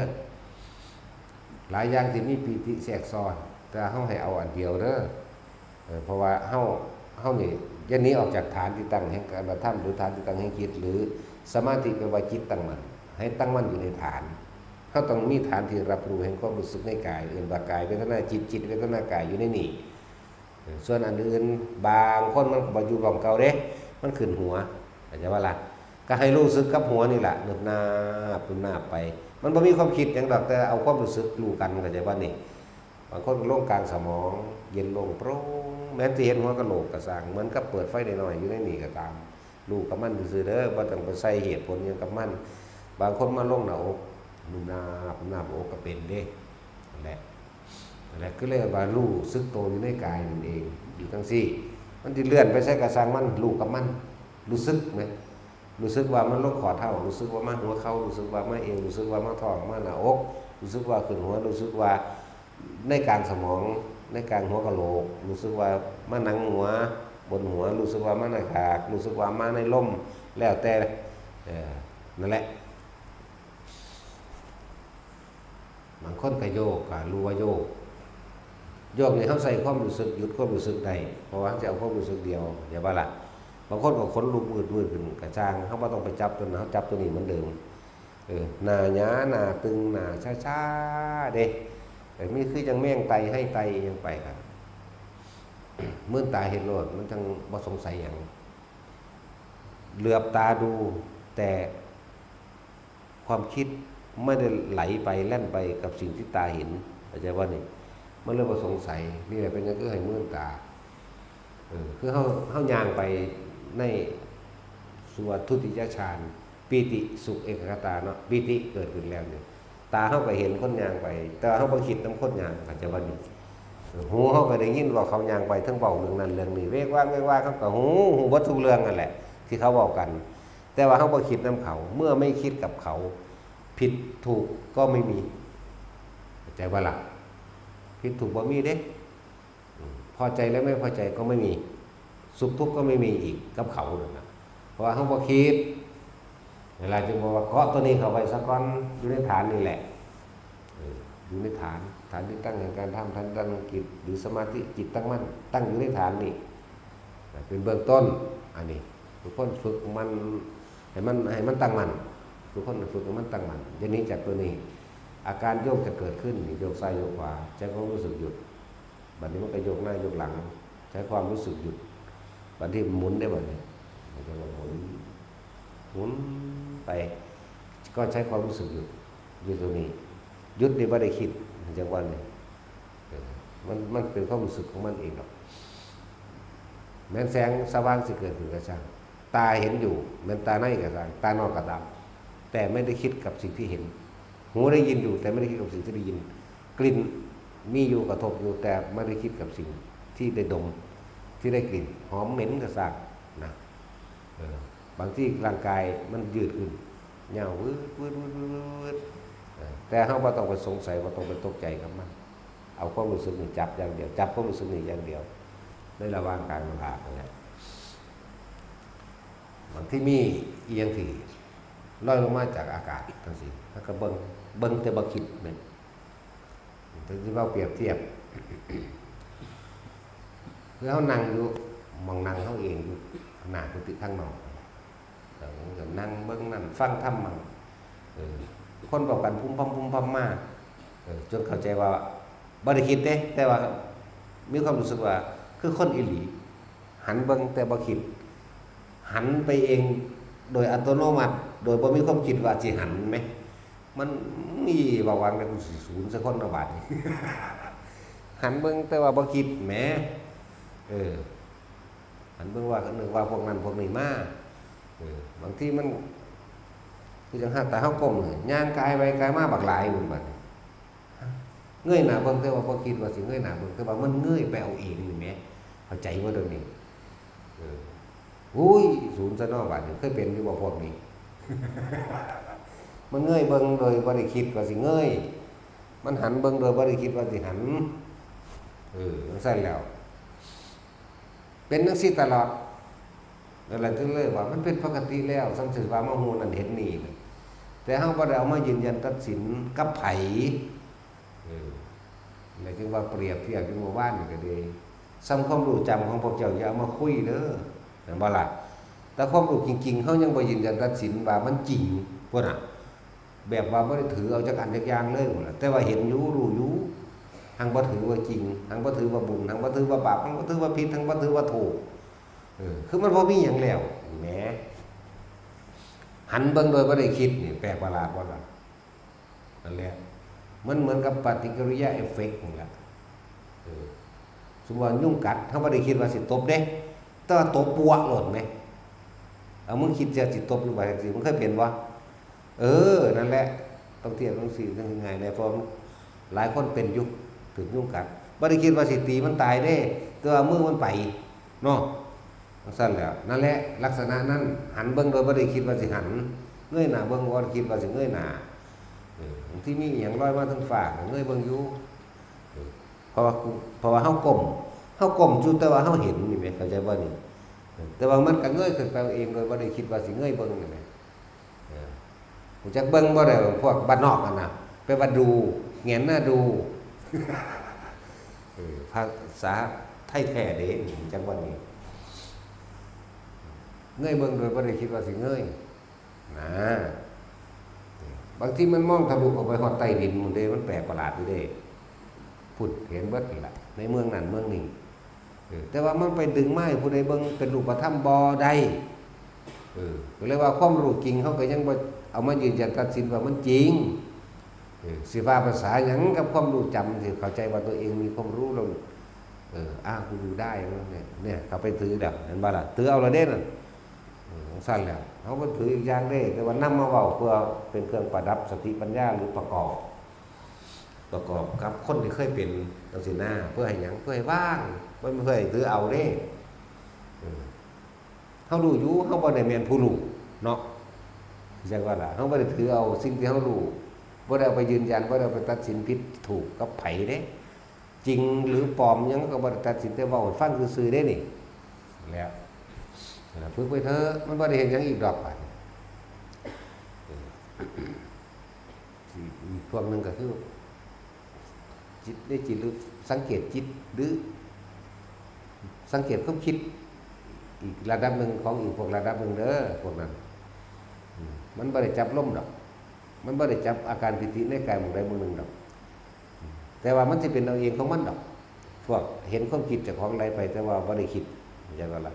หลายอย่างที่มีปีติแทรกซ้อน แต่เฮาให้เอาอันเดียวเด้อ เออ เพราะว่าเฮา เฮานี่อย่าหนีออกจากฐานที่ตั้งแห่งการกระทำ หรือฐานที่ตั้งแห่งจิต หรือสมาธิ แปลว่าจิตตั้งมั่น ให้ตั้งมั่นอยู่ในฐาน เฮาต้องมีฐานที่รับรู้แห่งความรู้สึกในกาย เอิ้นว่ากายเวทนาจิต จิตเวทนากายอยู่ในนี้ เออ ส่วนอันอื่น บางคนมันก็บ่อยู่หม่องเก่าเด้ มันขึ้นหัว เข้าใจบ่ล่ะ ก็ให้รู้สึกกับหัวนี่ล่ะ นึบนาบ นึบนาบไป มันบ่มีความคิดหยังดอก แต่เอาความรู้สึกรู้กัน เข้าใจบ่นี่ บางคนก็ลงกลางสมอง เย็นโล่งโปร่ง แม้แต่เห็นหัวกะโหลกก็ซ่าง เหมือนกับเปิดไฟน้อยๆ อยู่ในนี่ก็ตาม รู้กับมันซื่อๆ เด้อ บ่ต้องไปใส่เหตุผลหยังกับมัน บางคนมาลงหน้าอก นึบนาบ นึบนาบอกก็เป็นเด้ นั่นแหละ นั่นแหละ คือเรียกว่ารู้สึกตัวอยู่ในกายนั่นเอง อยู่จั่งซี้ มันสิเลื่อนไปไสก็ซ่างมัน รู้กับมัน รู้สึกไหม รู้สึกว่ามันลงข้อเท้า รู้สึกว่ามาหัวเข่า รู้สึกว่ามาเอว รู้สึกว่ามาท้อง มาหน้าอก รู้สึกว่าขึ้นหัว รู้สึกว่าในกลางสมอง ในกลางหัวกะโหลก รู้สึกว่ามาหนังหัว บนหัว รู้สึกว่ามาหน้าผาก รู้สึกว่ามาในลม แล้วแต่ เออ นั่นแหละ บางคนก็โยก ก็รู้ว่าโยก โยกนี่เฮาใส่ความรู้สึก หยุดความรู้สึกได้ เพราะว่าเฮาสิเอาความรู้สึกเดียว เข้าใจบ่ล่ะ บางคนก็ขนลุกวืดๆ ขึ้นก็ซ่าง เฮาบ่ต้องไปจับตัวนั้น เฮาจับตัวนี้เหมือนเดิม เออ หน้าหยา หน้าตึง หน้าชาๆ เด้ เออ มีคือจั่งแมงไต่ ไฮไต่อิหยังไปครับ มืนตาเห็นโลด มันจั่งบ่สงสัยหยัง เหลือบตาดูแต่ความคิด ไม่ได้ไหลไปแล่นไปกับสิ่งที่ตาเห็น เข้าใจบ่นี่ มันเลยบ่สงสัย นี่แหละเป็นหยังคือให้เมือนตา เออ คือเฮา เฮาย่างไปในส่วนทุติยฌาน ปีติสุขเอกัคคตาเนาะ ปีติเกิดขึ้นแล้วเนี่ย ตาเฮาก็เห็นคนย่างไป แต่ว่าเฮาบ่คิดนำคนย่าง เข้าใจบ่นี่ เออ หูเฮาก็ได้ยินว่าเขาย่างไป เทิงเว้าเรื่องนั้นเรื่องนี้ เวกวากเวกวาก เฮาก็ฮู้ ฮู้เบิดทุกเรื่องนั่นแหละ ที่เขาเว้ากัน แต่ว่าเฮาบ่คิดนำเขา เมื่อไม่คิดกับเขา ผิดถูกก็ไม่มี เข้าใจบ่ล่ะ ผิดถูกบ่มีเด้ อืม พอใจและไม่พอใจก็ไม่มี สุขทุกข์ก็ไม่มีอีกกับเขานั่นน่ะ เพราะว่าเฮาบ่คิด เวลาจึงบอกว่าเกาะตัวนี้เข้าไปซะก่อน อยู่ในฐานนี่แหละ เออ อยู่ในฐาน ฐานที่ตั้งแห่งการทำ ฐานตั้งจิต หรือสมาธิจิตตั้งมั่น ตั้งอยู่ในฐานนี่ เป็นเบื้องต้น อันนี้ ทุกคนฝึกมัน ให้มัน ให้มันตั้งมั่น ทุกคนฝึกให้มันตั้งมั่น อย่าหนีจากตัวนี้ อาการโยกจะเกิดขึ้น โยกซ้ายโยกขวา ใช้ความรู้สึกหยุด บัดนี้มันก็โยกหน้าโยกหลัง ใช้ความรู้สึกหยุด บัดนี้หมุนได้บัดนี้ มันจะหมุน หมุนไป ก็ใช้ความรู้สึกหยุด อยู่ตรงนี้ หยุดนี่บ่ได้คิด จังหวะนี้ เออ มัน มันเป็นความรู้สึกของมันเองดอก แม้นแสงสว่างสิเกิดขึ้นก็ช่าง ตาเห็นอยู่ แม้นตาในก็ช่าง ตานอกก็ตาม แต่ไม่ได้คิดกับสิ่งที่เห็น หูได้ยินอยู่ แต่ไม่ได้คิดกับสิ่งที่ได้ยิน กลิ่นมีอยู่ กระทบอยู่ แต่ไม่ได้คิดกับสิ่งที่ได้ดม ที่ได้กลิ่น หอมเหม็นก็ช่างนะ เออ บางทีร่างกายมันยืดขึ้น ยาววืด วืด วืด วืด วืด เออ แต่เฮาบ่ต้องไปสงสัย บ่ต้องไปตกใจกับมัน เอาความรู้สึกนี่จับอย่างเดียว จับความรู้สึกนี่อย่างเดียว ในระหว่างกลางหน้าผากนั่นแหละ บางทีมีอีหยังที่ลอยลงมาจากอากาศจังซี่ แล้วก็เบิ่ง เบิ่งแต่บ่คิดแม่น ถึงสิเว้าเปรียบเทียบ คือเฮานั่งอยู่หม่องนั่งเฮาเองอยู่หน้ากุฏิทางนอก เออ มันก็นั่งเบิ่งนั่นฟังธรรมมั่ง เออ คนเว้ากันพุ้มพ่ำพุ้มพ่ำมา เออ จนเข้าใจว่าบ่ได้คิดเด้ แต่ว่ามีความรู้สึกว่าคือคนอีหลี หันเบิ่งแต่บ่คิด หันไปเองโดยอัตโนมัติ โดยบ่มีความคิดว่าสิหันแหม มัน อี เว้าวางแล้วกูสิสูนใส่คนเนาะบาดนี้ หันเบิ่งแต่ว่าบ่คิดแหม เออ หันเบิ่งว่านึกว่าพวกนั้นพวกนี้มา เออ บางทีมัน คือจังหากตาเฮาก้มนี่ ย่างกายไปกายมาบักหลายพุ่นบัดนี้ เงยหน้าเบิ่งแต่ว่าบ่คิดว่าสิเงยหน้าเบิ่ง แต่ว่ามันเงยไปเอาเองนี่แหม เข้าใจบ่เดี๋ยวนี้ เออ อุ้ย สูนซะเนาะบาดนี้ เคยเป็นอยู่บ่พวกนี้ มันเงยเบิ่งโดยบ่ได้คิดว่าสิเงย มันหันเบิ่งโดยบ่ได้คิดว่าสิหัน เออ จังซั่นแล้ว เป็นจังซี่ตลอด นั่นแหละจึงเลยว่ามันเป็นปกติแล้ว ส่ำสิว่ามาฮู้นั่นเห็นนี่นะ แต่เฮาบ่ได้เอามายืนยันตัดสินกับไผ เออ แล้วจึงว่าเปรียบเทียบอยู่เมื่อวานนี่ก็ดี ส่ำความรู้จำของพวกเจ้าอย่าเอามาคุยเด้อ แม่นบ่ล่ะ แต่ความรู้จริงๆ เฮายังบ่ยืนยันตัดสินว่ามันจริง พุ้นน่ะ แบบว่าบ่ได้ถือเอาจักอันจักอย่างเลยพุ้นล่ะ แต่ว่าเห็นอยู่ รู้อยู่ หังบ่ถือว่าจริง หังบ่ถือว่าบุญ หังบ่ถือว่าบาป หังบ่ถือว่าผิด หังบ่ถือว่าถูก เออ คือมันบ่มีหยังแล้ว แหม หันเบิ่งโดยบ่ได้คิดนี่ แปลกประหลาดบ่ล่ะ นั่นแหละ มันเหมือนกับปฏิกิริยาเอฟเฟกต์นั่นแหละ เออ สมมุติว่ายุงกัด เฮาบ่ได้คิดว่าสิตบเด้ แต่ว่าตบปัวะโลดแหม เอามึงคิดจะสิตบหรือบ่าจังซี่ มึงเคยเป็นบ่ เออ นั่นแหละ ต้องเทียบจังซี่ จังสิง่ายแหน่ เพราะหลายคนเป็นอยู่ ถูกยุงกัด บ่ได้คิดว่าสิตีมันตายเด้ แต่ว่ามือมันไป เนาะ จังซั่นแหละ นั่นแหละ ลักษณะนั้น หันเบิ่งโดยบ่ได้คิดว่าสิหัน เงยหน้าเบิ่งบ่ได้คิดว่าสิเงยหน้า เออ บางทีมีอิหยังลอยมาทางฟ้าก็เงยเบิ่งอยู่ เออ เพราะว่ากู เพราะว่าเฮาก้ม เฮาก้มอยู่แต่ว่าเฮาเห็นนี่แหม เข้าใจบ่นี่ เออ แต่ว่ามันก็เงยขึ้นไปเองโดยบ่ได้คิดว่าสิเงยเบิ่งนี่แหม เออ รู้จักเบิ่งบ่ได้ พวกบ้านนอกหั่นน่ะ แปลว่าดู แหงนหน้าดู เออ ภาษาไทยแท้เด้ จังหวะนี้ เงยเบิ่งโดยบ่ได้คิดว่าสิเงย นะ บางทีมันมองทะลุออกไปฮอดใต้ดินพุ้นเด้ มันแปลกประหลาดอยู่เด้ พุ้น เห็นเบิดนี่ล่ะ ในเมืองนั้นเมืองนี้ เออ แต่ว่ามันไปดึงมาให้ผู้ใดเบิ่งเป็นรูปธรรมบ่ได้ เออ ก็เลยว่าความรู้จริงเฮาก็ยังบ่เอามายืนยันตัดสินว่ามันจริง เออ สิว่าภาษาหยังกับความรู้จำที่เข้าใจว่าตัวเองมีความรู้แล้ว เออ อ้างกูดูได้แล้วเนี่ย เนี่ย เขาไปถือแล้ว เห็นบ่ล่ะ ถือเอาละเด้นั่น เออ จั่งซั้นแหละ เขาก็ถืออีกอย่างเด้ แต่ว่านำมาเว้าเพื่อเป็นเครื่องประดับสติปัญญาหรือประกอบ ประกอบกับคนที่เคยเป็นจั่งซี้นะ เพื่อให้หยัง เพื่อให้ว่าง บ่แม่นเพื่อให้ถือเอาเด้ เออ เฮารู้อยู่ เฮาบ่ได้แม่นผู้รู้เนาะ จั่งว่าล่ะ เฮาบ่ได้ถือเอาสิ่งที่เฮารู้ บ่ได้เอาไปยืนยัน บ่ได้เอาไปตัดสินผิดถูกกับไผเด้ จริงหรือปลอมหยังก็บ่ได้ตัดสิน แต่เว้าให้ฟังซื่อๆเด้นี่ แล้ว นั่นล่ะ ฝึกไปเถอะ มันบ่ได้เฮ็ดหยังอีกดอกบาดนี้ เออ สิอีกพวกหนึ่งก็คือ จิต ในจิต หรือสังเกตจิต หรือ สังเกตความคิด อีกระดับหนึ่งของอีกพวกระดับหนึ่งเด้อ พวกนั้น อืม มันบ่ได้จับลมดอก มันบ่ได้จับอาการปีติในกายหม่องใดหม่องหนึ่งดอก แต่ว่ามันสิเป็นเอาเองของมันดอก พวกเห็นความคิดเจ้าของไหลไป แต่ว่าบ่ได้คิด เข้าใจบ่ล่ะ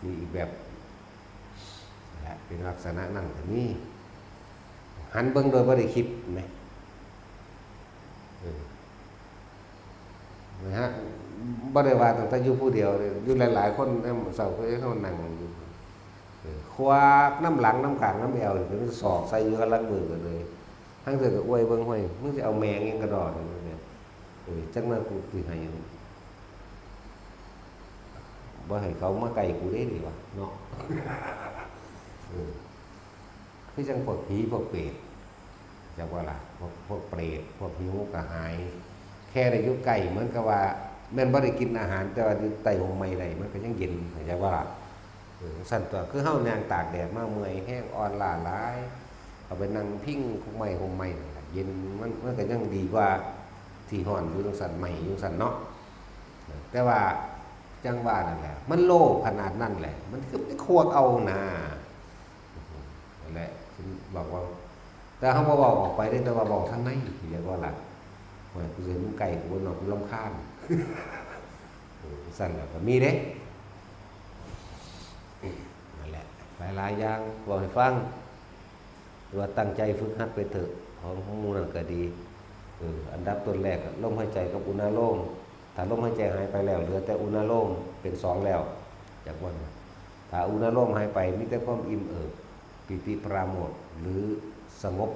มีอีกแบบ และเป็นลักษณะนั้นก็มี หันเบิ่งโดยบ่ได้คิด เห็นไหม เออ นะฮะ บ่ได้ว่าตั้งแต่อยู่ผู้เดียวเลย อยู่หลายๆคนนำ เซาก็ยังนั่งอยู่ เออ ควักนำหลังนำข้างนำแอวนี่ มันสอกใส่อยู่กับหลังมือกันเลย ทั้งเทื่อก็อวยเบิ่ง "ห้วย มึงสิเอาแม่งหยังกระดอนเนี่ย เออ จักหน่อยกูสิให้ บ่ให้เขามาใกล้กูเด้" นี่วะเนาะ เออ คือจั่งพวกผีพวกเปรต จักว่าล่ะ พวก พวกเปรต พวกหิวกระหาย แค่ได้อยู่ใกล้เหมือนกับว่า แม่นบ่ได้กินอาหาร แต่ว่าอยู่ใต้ฮ่มไม้ได้ มันก็ยังเย็น เข้าใจบ่ล่ะ เออ จั่งซั้นตั๊ว คือเฮานั่งตากแดดมาเมื่อยแฮง อ่อนล้าหลาย เอาไปนั่งพิงโฮมไม้ โฮมไม้นั่นล่ะ เย็น มัน มันก็ยังดีกว่าที่ร้อนอยู่จั่งซั้น ไหม้อยู่จั่งซั้นเนาะ เออ แต่ว่าจั่งว่านั่นแหละ มันโลภขนาดนั้นแหละ มันคือไปควักเอานะ นั่นแหละ ถึงบอกว่า แต่เฮาบ่เว้าออกไปเด้ แต่ว่าเว้าทางใน เรียกว่าล่ะ "โอ้ย กูสิให้มึงใกล้กูบ่เนาะ กูรำคาญ" เออ จั่งซั้นล่ะก็มีเด้ นั่นแหละ หลายๆอย่าง เว้าให้ฟัง ว่าตั้งใจฝึกหัดไปเถอะ ของหมู่นั่นก็ดี เออ อันดับต้นแรกอะ ลมหายใจกับอุณาโลม ถ้าลมหายใจหายไปแล้ว เหลือแต่อุณาโลม เป็นสองแล้ว จักว่านะ ถ้าอุณาโลมหายไป มีแต่ความอิ่มเอิบ ปีติปราโมทย์ หรือสงบ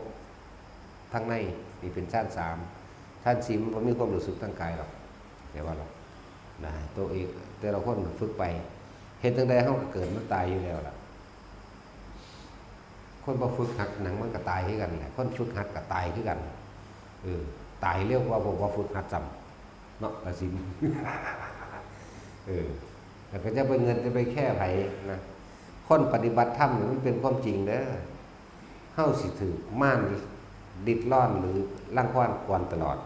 ทางใน นี่เป็นฌานสาม ฌานสี่มันบ่มีความรู้สึกทางกายหรอก แต่ว่าหรอก นะ ตัวเอง แต่ละคนฝึกไป เฮ็ดจั่งใดเฮาก็เกิดมาตายอยู่แล้วล่ะ คนบ่ฝึกหัดหยังมันก็ตายคือกันแหละ คนฝึกหัดก็ตายคือกัน เออ ตายเร็วกว่าพวกบ่ฝึกหัดซ้ำ เนาะ กสิน เออ แล้วก็จะไปเงินจะไปแค่ไผนะ คนปฏิบัติธรรมนี่มันเป็นความจริงเด้อ เฮาสิถืกมารริดรอนหรือรังควานกวนตลอด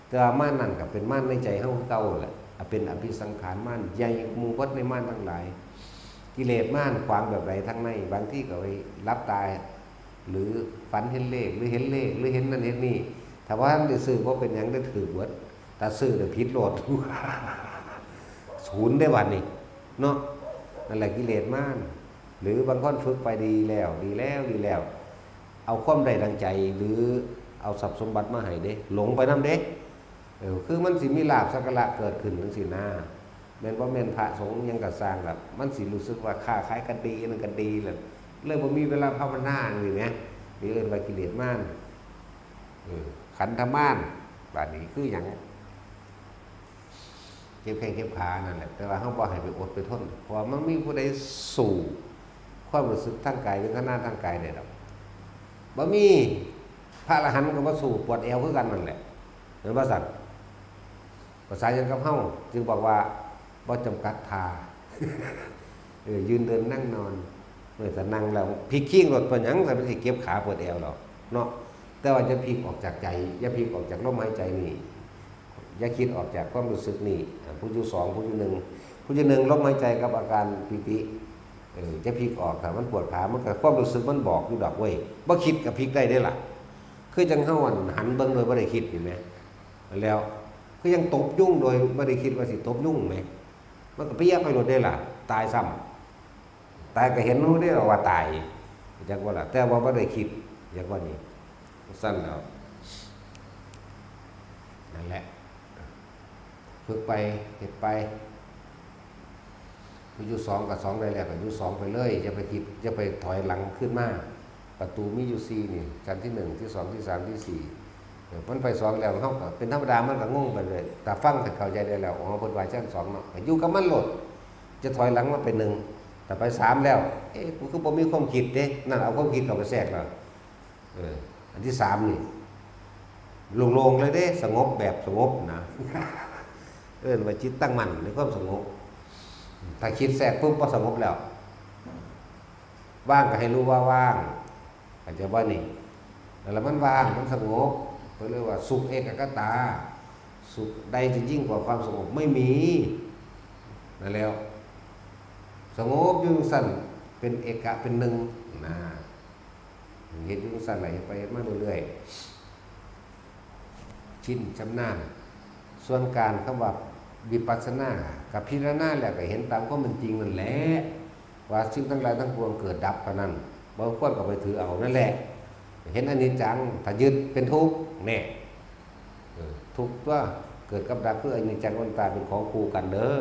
แต่ว่ามารนั่นก็เป็นมารในใจเฮาคือเก่าแหละ อ่ะ เป็นอภิสังขารมาร ใหญ่กว่าหมู่เบิดในมารทั้งหลาย กิเลสมารขวางแบบใดทางใน บางทีก็ไปหลับตา หรือฝันเห็นเลข หรือเห็นเลข หรือเห็นนั่นเห็นนี่ ถ้าบ่ทันได้ซื้อบ่เป็นหยัง ได้ถืกเบิด ถ้าซื้อน่ะผิดโลด ศูนย์ได้บัดนี้ เนาะ นั่นแหละกิเลสมาร หรือบางคนฝึกไปดีแล้ว ดีแล้ว ดีแล้ว เอาความได้ดังใจ หรือเอาทรัพย์สมบัติมาให้เด้ หลงไปนำเด้ เออ คือมันสิมีลาภสักการะเกิดขึ้นจั่งซี้นะ แม่นบ่แม่นพระสงฆ์หยังก็ซ่างล่ะ มันสิรู้สึกว่าค้าขายก็ดี นั่นก็ดีล่ะ เลยบ่มีเวลาภาวนาจั่งซี้แหม นี่เอิ้นว่ากิเลสมาร เออ ขันธมาร บาดนี้คือหยัง เจ็บแข้งเจ็บขานั่นแหละ แต่ว่าเฮาบ่ให้ไปอดไปทน เพราะว่ามันมีผู้ใดสู้ความรู้สึกทางกาย เวทนาทางกายได้ดอก บ่มี พระอรหันต์ก็บ่สู้ ปวดแอวคือกันนั่นแหละ แม่นบ่ซั่น ภาษาหยังกับเฮา จึงบอกว่าบ่จำกัดท่า เออ ยืนเดินนั่งนอน เออ ถ้านั่งแล้วพลิกคิงโลด เป็นหยัง แต่มันสิเจ็บขาปวดแอวหรอกเนาะ แต่ว่าอย่าพลิกออกจากใจ อย่าพลิกออกจากลมหายใจนี่ อย่าคิดออกจากความรู้สึกนี่ อ่า ผู้อยู่สอง ผู้อยู่หนึ่ง ผู้อยู่หนึ่ง ลมหายใจกับอาการปีติ เออ อย่าพลิกออก ถ้ามันปวดขา มันก็ความรู้สึกมันบอกอยู่ดอกเว้ย บ่คิดก็พลิกได้เด้ล่ะ คือจั่งเฮาหั่นหันเบิ่งโดยบ่ได้คิด เห็นไหม แล้วคือยังตบยุงโดยบ่ได้คิดว่าสิตบยุงแหม มันก็เปียไปโลดเด้ล่ะ ตายซ้ำ ตายก็เห็นรู้เด้ว่าตาย จักว่าล่ะ แต่ว่าบ่ได้คิด จักว่านี่ ซั่นแล้ว นั่นแหละ ฝึกไป เฮ็ดไป อยู่สองกับสองได้แล้วก็อยู่สองไปเลย อย่าไปคิด อย่าไปถอยหลังขึ้นมา ประตูมีอยู่สี่นี่ ชั้นที่หนึ่ง ที่สอง ที่สาม ที่สี่ เออ มันไปสองแล้ว เฮาก็เป็นธรรมดา มันก็งงไปเลย แต่ฟังให้เข้าใจได้แล้ว อ๋อ เพิ่นว่าชั้นสองเนาะ ก็อยู่กับมันโลด จะถอยหลังมาเป็นหนึ่ง แต่ไปสามแล้ว เอ๊ะ กูคือบ่มีความคิดเด้ นั่นเอาความคิดเข้าไปแทรกแล้ว เออ อันที่สามนี่ โล่งๆเลยเด้ สงบแบบสงบนะ เอิ้นว่าจิตตั้งมั่นในความสงบ ถ้าคิดแทรกปุ๊บ บ่สงบแล้ว ว่างก็ให้รู้ว่าว่าง เข้าใจบ่นี่ แล้วมันว่าง มันสงบ เพิ่นเรียกว่าสุขเอกคตา สุขใดจะยิ่งกว่าความสงบไม่มี นั่นแหล้ว สงบอยู่จั่งซั้น เป็นเอกะเป็นหนึ่งนะ เฮ็ดอยู่จั่งซั้นล่ะ เฮ็ดไปเฮ็ดมาเรื่อยๆ ชินชำนาญ ส่วนการคำว่าวิปัสสนา กับพิจารณาแล้วก็เห็นตามความเป็นจริงนั่นแหละ ว่าสิ่งทั้งหลายทั้งปวงเกิดดับเท่านั้น บ่ควรก็ไปถือเอานั่นแหละ เห็นอนิจจัง ถ้ายึดเป็นทุกข์ แน่ เออ ทุกข์ตัว เกิดกับดับคืออนิจจังอนัตตาเป็นของคู่กันเด้อ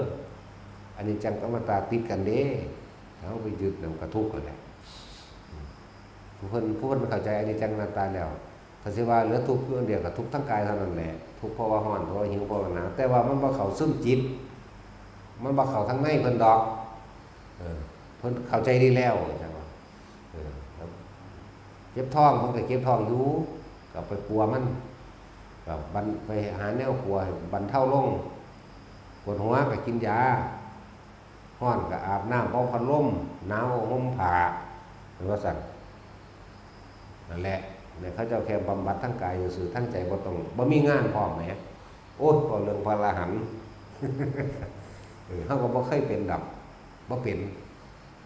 อนิจจังกับอนัตตาติดกันเด้ ถ้าเฮาไปยึดแล้วมันก็ทุกข์นั่นแหละ อืม ผู้เพิ่น ผู้เพิ่นเข้าใจอนิจจังอนัตตาแล้ว ถ้าสิว่าเหลือทุกข์อยู่อันเดียวก็ทุกข์ทั้งกายเท่านั้นแหละ ทุกข์เพราะว่าร้อน เพราะว่าหิว เพราะว่าหนาว แต่ว่ามันบ่เข้าซึมจิต มันบ่เข้าทางในเพิ่นดอก เออ เพิ่นเข้าใจดีแล้ว จั่งว่า เออ ครับ เจ็บท้อง เพิ่นก็เจ็บท้องอยู่ ก็ไปปัวมัน ก็บัน ไปหาแนวปัวให้บรรเทาลง ปวดหัวก็กินยา ร้อนก็อาบน้ำ เป่าพัดลม หนาวก็ห่มผ้า เพิ่นว่าซั่น นั่นแหละ เนี่ย เขาเจ้าแค่บำบัดทางกายซื่อๆ ทางใจบ่ต้อง บ่มีงานพร้อมแหม โอ้ย เว้าเรื่องพระอรหันต์ เออ เฮาก็บ่เคยเป็นดอก บ่เป็น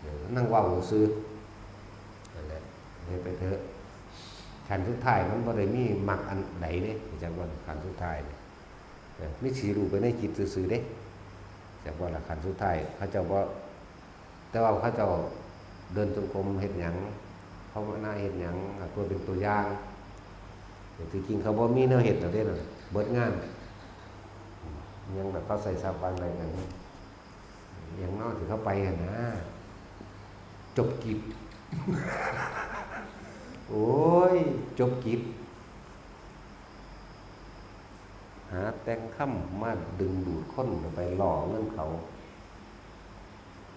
เออ นั่งเว้าซื่อ นั่นแหละ เฮ็ดไปเถอะ ขั้นสุดท้ายมันบ่ได้มีมรรคอันใดเด้ จักว่าขั้นสุดท้ายนี่ เออ มีสิรู้ไปในจิตซื่อๆเด้ จักว่าล่ะ ขั้นสุดท้าย เขาเจ้าบ่ แต่ว่าเขาเจ้าเดินจงกรมเฮ็ดหยัง ภาวนาเฮ็ดหยัง เพื่อเป็นตัวอย่าง แต่ที่จริงเขาบ่มีแนวเฮ็ดดอกเด้ เบิดงาน ยังแบบเขาใส่สาบานอะไรกัน อย่างน้อยที่เขาไปหั่นนะ จบกิจ โอ้ย จบกิจ หาแต่งคำมาดึงดูดคนไปล่อเงินเขา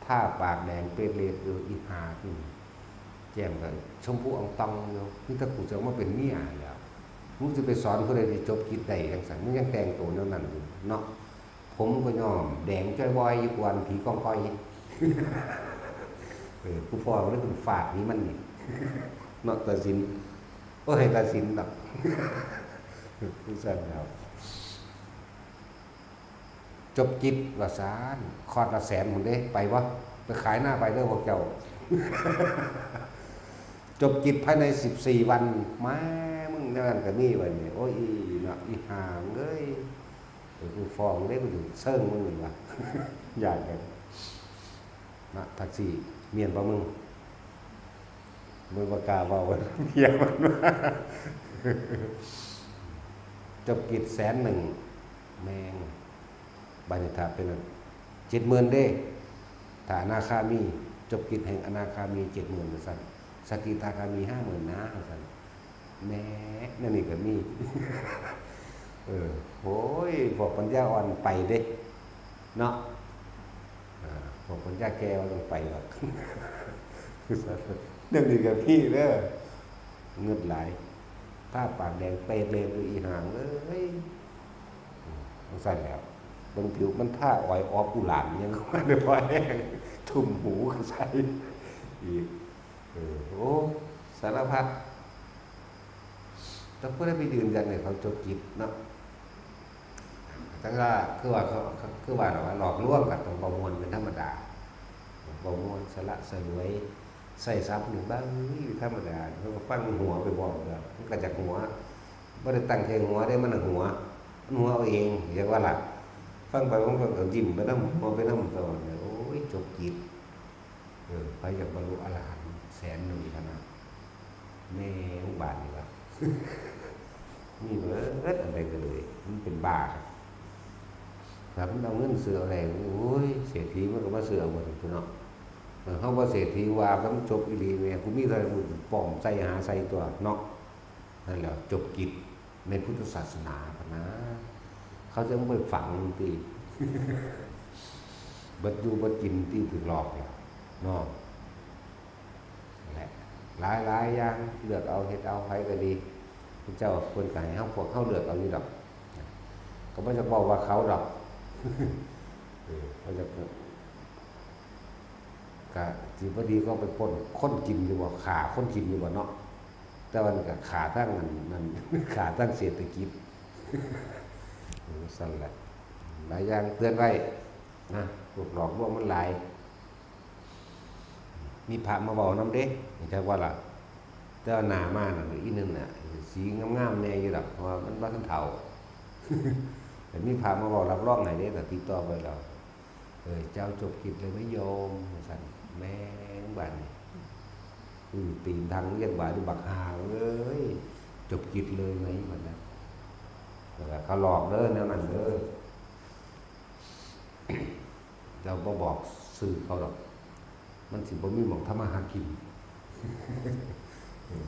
ทาปากแดงเปรตเรดอยู่ อีห่านี่ แจ่มกับชมพูอ่องตองอยู่ นี่ถ้ากูจะเอามาเป็นเมียแล้ว มึงจะไปสอนผู้ใดที่จบกิจได้จังซั่น มึงยังแต่งตัวแนวนั้นอยู่เนาะ ผมก็ย้อมแดงจ้อยบอยอยู่กวนผีกองกอย เออ ผู้พ่อมันเลยเป็นฝาดนี้มันนี่ เนาะ ตัดสิน โอ้ย ตัดสินดอก จั่งซั่นแล้ว จบกิจว่าซาน คอร์สละแสนพุ่นเด้ ไปบ่ ไปขายหน้าไปเด้อพวกเจ้า จบกิจภายในสิบสี่วัน มา มึงแนวนั้นก็มีบัดนี้ โอ้ย อีเนาะ อีห่าเอ้ย เดี๋ยวกูฟ้องเด้ กูสิเซิงมึงนี่วะ ย้านกัน นะ แท็กซี่ เมียนบ่มึง มึงบ่กล้าเว้า เมียมันว่า จบกิจแสนหนึ่ง แม่ง บัดนี้ถ้าเป็นเจ็ดหมื่นเด้ ถ้าอนาคามี จบกิจแห่งอนาคามีเจ็ดหมื่นว่าซั่น สกิทาคามีห้าหมื่นนะ ว่าซั่น แหม แนวนี้ก็มี เออ โอ้ย พวกปัญญาอ่อนไปเด้ เนาะ อ่า พวกปัญญาแก่บ่ต้องไปหรอก แนวนี้ก็มีเด้อ เงินหลาย ทาปากแดงเปรตเรดอยู่ อีห่าเอ้ย อืม จั่งซั่นแหล้ว เบิ่งผิวมันทาออยออฟอุหลานยังว่าได้พอแห้ง ทุ่มหูก็ใส่อีก เออ โอ้ สารพัด แต่ผู้ใดไปยืนยันให้เขาจบกิจเนาะ จั่งว่า คือว่าเขา คือว่าล่ะว่าหลอกลวงก็ต้องบ่ม่วนเป็นธรรมดา บ่ม่วน สละสลวย ใช้ศัพท์นี่บางทีธรรมดา เขาก็ฟังหัวไปพร้อมกัน มันก็จักหัว บ่ได้ตั้งใจหัวเด้ มันน่ะหัว มันหัวเอาเอง เรียกว่าล่ะ ฟังไปฟังไปก็ยิ้มไปนำ หัวไปนำ ตลอดเลย โอ้ย จบกิจ เออ ไผอยากบรรลุอรหันต์แสนหนึ่งขนาด แม่งบาดนี่วะ มีเบิดอันใดก็เลย มันเป็นบ้าครับ ถ้ามันเอาเงินซื้อเอาแรง โอ้ย เศรษฐีมันก็มาซื้อเอาหมดตัวเนาะ เออ เฮาบ่เศรษฐีว่ามันจบอีหลีแม่ กูมีเท่าไหร่กูป้อมใส่หาใส่ตัวเนาะ นั่นแหละจบกิจในพุทธศาสนาพะนะ เขาจะไม่ไปฝังที่ เบิดอยู่เบิดกินที่ถือหลอกเนี่ยเนาะ นั่นแหละ หลายๆอย่างเลือกเอาเฮ็ดเอา ไผก็ดี พระเจ้าเพิ่นก็ให้เฮา พวกเฮาเลือกเอาอยู่ดอก ก็บ่อยากเว้าว่าเขาดอก เออ เขาจะ ก็สิบ่ดีก็ไปปล้นคนกินอยู่บ่ ฆ่าคนกินอยู่บ่เนาะ แต่ว่านี่ก็ฆ่าทั้งอันนั้น ฆ่าทั้งเศรษฐกิจ เออ ซั่นแหละ หลายอย่างเตือนไว้นะ พวกหลอกลวงมันหลาย มีพระมาเว้านำเด้ จักว่าล่ะ แต่ว่าหน้ามานั่นอีหนึ่งน่ะ สีงามๆแน่อยู่ดอก เพราะว่ามันบ่ทันเฒ่า แต่มีพระมาเว้ารับรองให้เด้ ก็ติดต่อไปแล้ว เออ เจ้าจบกิจเลยไหมโยม ว่าซั่น แม่งบาดนี้ อืม ตีนทางเรียกบาดนี่บักห่าเอ้ย จบกิจเลยไหม บัดนั้น นั่นแหละ เขาหลอกเด้อ แนวนั้นเด้อ เจ้าบ่บอกชื่อเขาดอก มันสิบ่มีหม่องทำมาหากิน อืม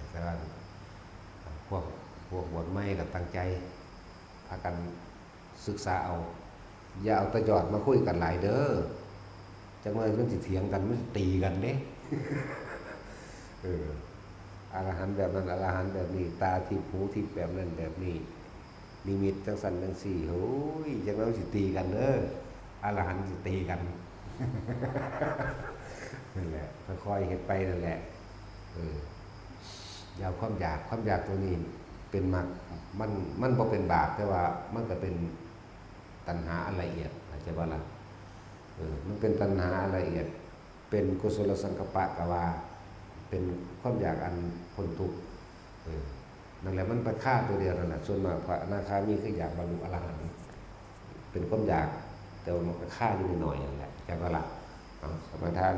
แต่ว่าพวก พวกบวชใหม่ก็ตั้งใจ พากันศึกษาเอา อย่าเอาแต่ยอดมาคุยกันหลายเด้อ จักหน่อยมันสิเถียงกัน มันสิตีกันเด้ เออ อรหันต์แบบนั้น อรหันต์แบบนี้ ตาทิพย์ หูทิพย์ แบบนั้นแบบนี้ นิมิตจังซั่นจังซี่ โอ้ย จักหน่อยมันสิตีกันเด้อ อรหันต์สิตีกัน นั่นแหละ ค่อยๆเฮ็ดไปนั่นแหละ เออ อย่าเอาความอยาก ความอยากตัวนี้เป็นมรรค มัน มันบ่เป็นบาป แต่ว่ามันก็เป็นตัณหาอันละเอียด เข้าใจบ่ล่ะ เออ มันเป็นตัณหาอันละเอียด เป็นกุศลสังกัปปะก็ว่า เป็นความอยากอันพ้นทุกข์ เออ นั่นแหละ มันไปฆ่าตัวเดียวนั่นแหละ ส่วนมากพระอนาคามีคืออยากบรรลุอรหันต์ เป็นความอยาก แต่ว่ามันก็ฆ่าอยู่นิดหน่อยนั่นแหละ เข้าใจบ่ล่ะ เอา สมาทาน